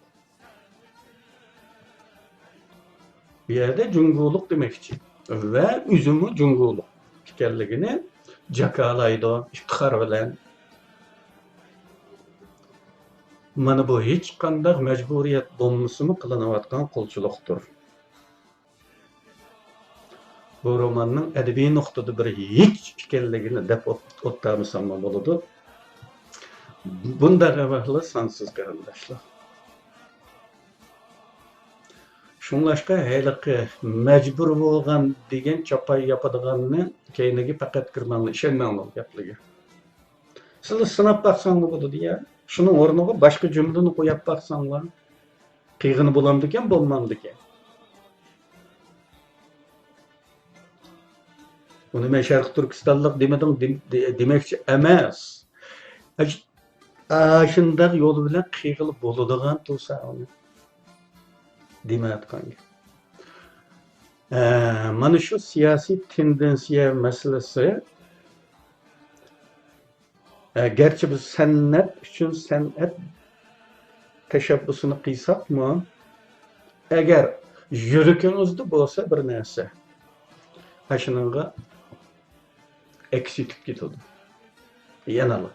بۇ يەردە جۇڭگولۇق دېمەكچى ۋە ئۆزىمۇ جۇڭگولۇق ئىكەنلىكىنى جاكارلايدۇ ئىپتىخار بىلەن. مانا بۇ ھېچقانداق مەجبۇرىيەت بولمىسىمۇ قىلىنىۋاتقان قۇلچىلىقتۇر. بۇ روماننىڭ ئەدەبىي نۇقتىدا بىر ھېچ ئىكەنلىكىنى دەپ ئوت-، ئوتتۇرىمىساممۇ بولىدۇ. بۇنداق ئەھۋاللار سانسىز، قېرىنداشلار. شۇڭلاشقا ھېلىقى مەجبۇر بولغان دېگەن چاپاي ياپىدىغاننى كەينىگە پەقەت كىرمەڭلار، ئىشەنمەڭلار گەپلىرىگە. سىلەر سىناپ باقساڭلار بولىدۇ يا. شۇنىڭ ئورنىغا باشقا جۈملىنى قويۇپ باقساڭلار. قىلغىنى بولامدىكەن، بولمامدىكەن؟ ئۇنى مەن شەرقىي تۈركىستانلىق دېمىدىم، دېم-، دې-، دېمەكچى ئەمەس. ئاش-، ئاشۇنداق يول بىلەن قىلغىلى بولىدىغان تۇرسا ئۇنى دېمەيۋاتقان گەپ. ئە، مانا شۇ سىياسىي تېندېنسىيە مەسىلىسى. ئە، گەرچە بىز سەنئەت ئۈچۈن سەنئەت تەشەببۇسىنى قىلساقمۇ، ئەگەر يۈرىكىڭىزدە بولسا بىر نەرسە، ئاشۇنىڭغا ئەكس ئېتىپ كېتىدۇ. يەنىلا.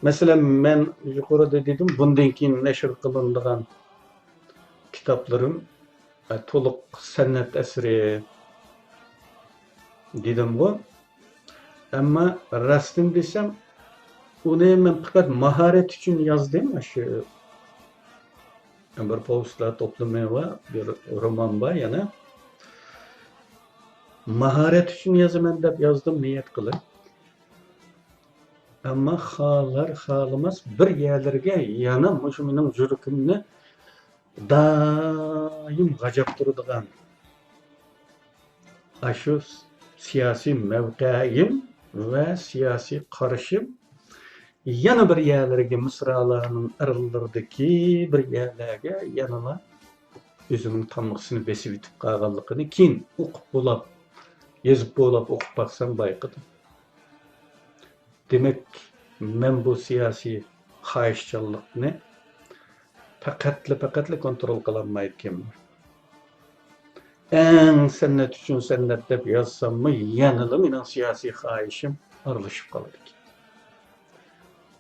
مەسىلەن، مەن يۇقىرىدا دېدىم، بۇندىن كېيىن نەشر قىلىنىدىغان كىتابلىرىم، ئە، تولۇق سەنئەت ئەسىرى دېدىمغۇ. ئەمما راستىنى دېسەم، ئۇنى مەن پەقەت ماھارەت ئۈچۈن يازدىم. شۇ بىر پوۋېستلار توپلىمى بار، بىر رومان بار يەنە. ماھارەت ئۈچۈن يازىمەن دەپ يازدىم نىيەت قىلىپ. ئەمما خالار خالىماس بىر يەرلىرىگە يەنە مۇشۇ مېنىڭ يۈرىكىمنى دائىم غاجاپ تۇرىدىغان ئاشۇ سىياسىي مەۋقەيىم ۋە سىياسىي قارىشىم يەنە بىر يەرلىرىگە، مىسرالارنىڭ ئارىلىرىدىكى بىر يەرلەرگە يەنىلا ئۆزىنىڭ تامغىسىنى بېسىۋېتىپ قالغانلىقىنى كېيىن ئوقۇپ بولاپ، يېزىپ بولاپ ئوقۇپ باقسام بايقىدىم. دېمەك، مەن بۇ سىياسىي خاھىشچانلىقنى پەقەتلا، پەقەتلا كونترول قىلالمايدىكەنمەن. ئەڭ سەنئەت ئۈچۈن سەنئەت دەپ يازساممۇ، يەنىلا مېنىڭ سىياسىي خاھىشىم ئارىلىشىپ قالىدىكەن.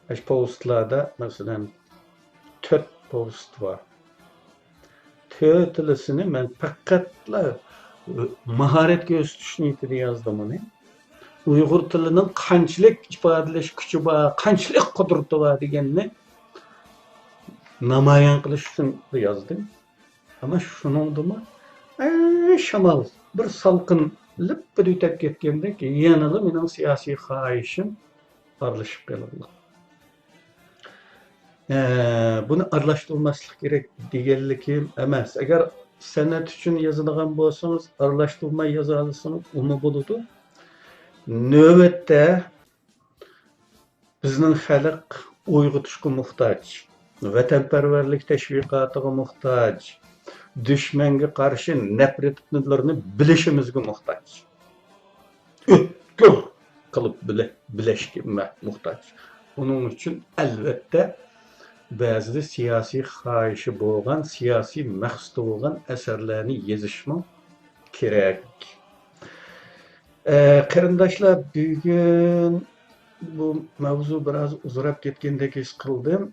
ئاشۇ پوۋېستلاردا، مەسىلەن، تۆت پوۋېست بار. تۆتىلىسىنى مەن پەقەتلا ماھارەت كۆرسىتىش نىيىتىدە يازدىم ئۇنى. ئۇيغۇر تىلىنىڭ قانچىلىك ئىپادىلەش كۈچى بار، قانچىلىك قۇدرىتى بار دېگەننى نامايان قىلىش ئۈچۈن يازدىم. ئەمما شۇنىڭدىمۇ، ئە، شامال بىر سالقىن لىپپىدە ئۆتەپ كەتكەندەك، يەنىلا مېنىڭ سىياسىي خاھىشىم ئارىلىشىپ قېلىدۇ. ئە، بۇنى ئارىلاشتۇرماسلىق كېرەك دېگەنلىكىم ئەمەس. ئەگەر سەنئەت ئۈچۈن يازىدىغان بولسىڭىز، ئارىلاشتۇرماي يازالىسىڭىز، ئۇمۇ بولىدۇ. نۆۋەتتە بىزنىڭ خەلق ئويغىتىشقا موھتاج، ۋەتەنپەرۋەرلىك تەشۋىقاتىغا موھتاج، دۈشمەنگە قارشى نەپرەتلىرىنى بىلىشىمىزگە موھتاج. ئۆتكۈر قىلىپ بىلە-، بىلەشكە مە-، موھتاج. ئۇنىڭ ئۈچۈن، ئەلۋەتتە، بەزىدە سىياسىي خاھىشى بولغان، سىياسىي مەقسىتى بولغان ئەسەرلەرنى يېزىشمۇ كېرەك. ئە، قېرىنداشلار، بۈگۈن بۇ ماۋزۇ بىراز ئۇزىراپ كەتكەندەك ھېس قىلدىم.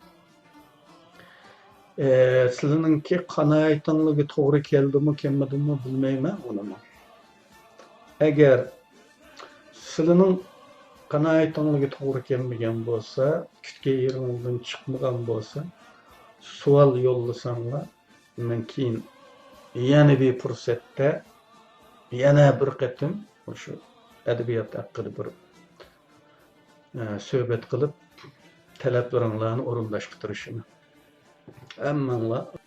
ئە، سىلىنىڭكى قانائىتىڭلارغا توغرا كەلدىمۇ، كەلمىدىمۇ بىلمەيمەن ئۇنىمۇ. ئەگەر سىلىنىڭ قانائىتىڭلارغا توغرا كەلمىگەن بولسا، كۈتكەن يېرىڭلاردىن چىقمىغان بولسا، سوئال يوللىساڭلار، مەن كېيىن يەنە بىر پۇرسەتتە يەنە بىر قېتىم مۇشۇ ئەدەبىيات ھەققىدە بىر، ئە، سۆھبەت قىلىپ، تەلەپلىرىڭلارنى ئورۇنداشقا تىرىشىمەن. ھەممىڭلار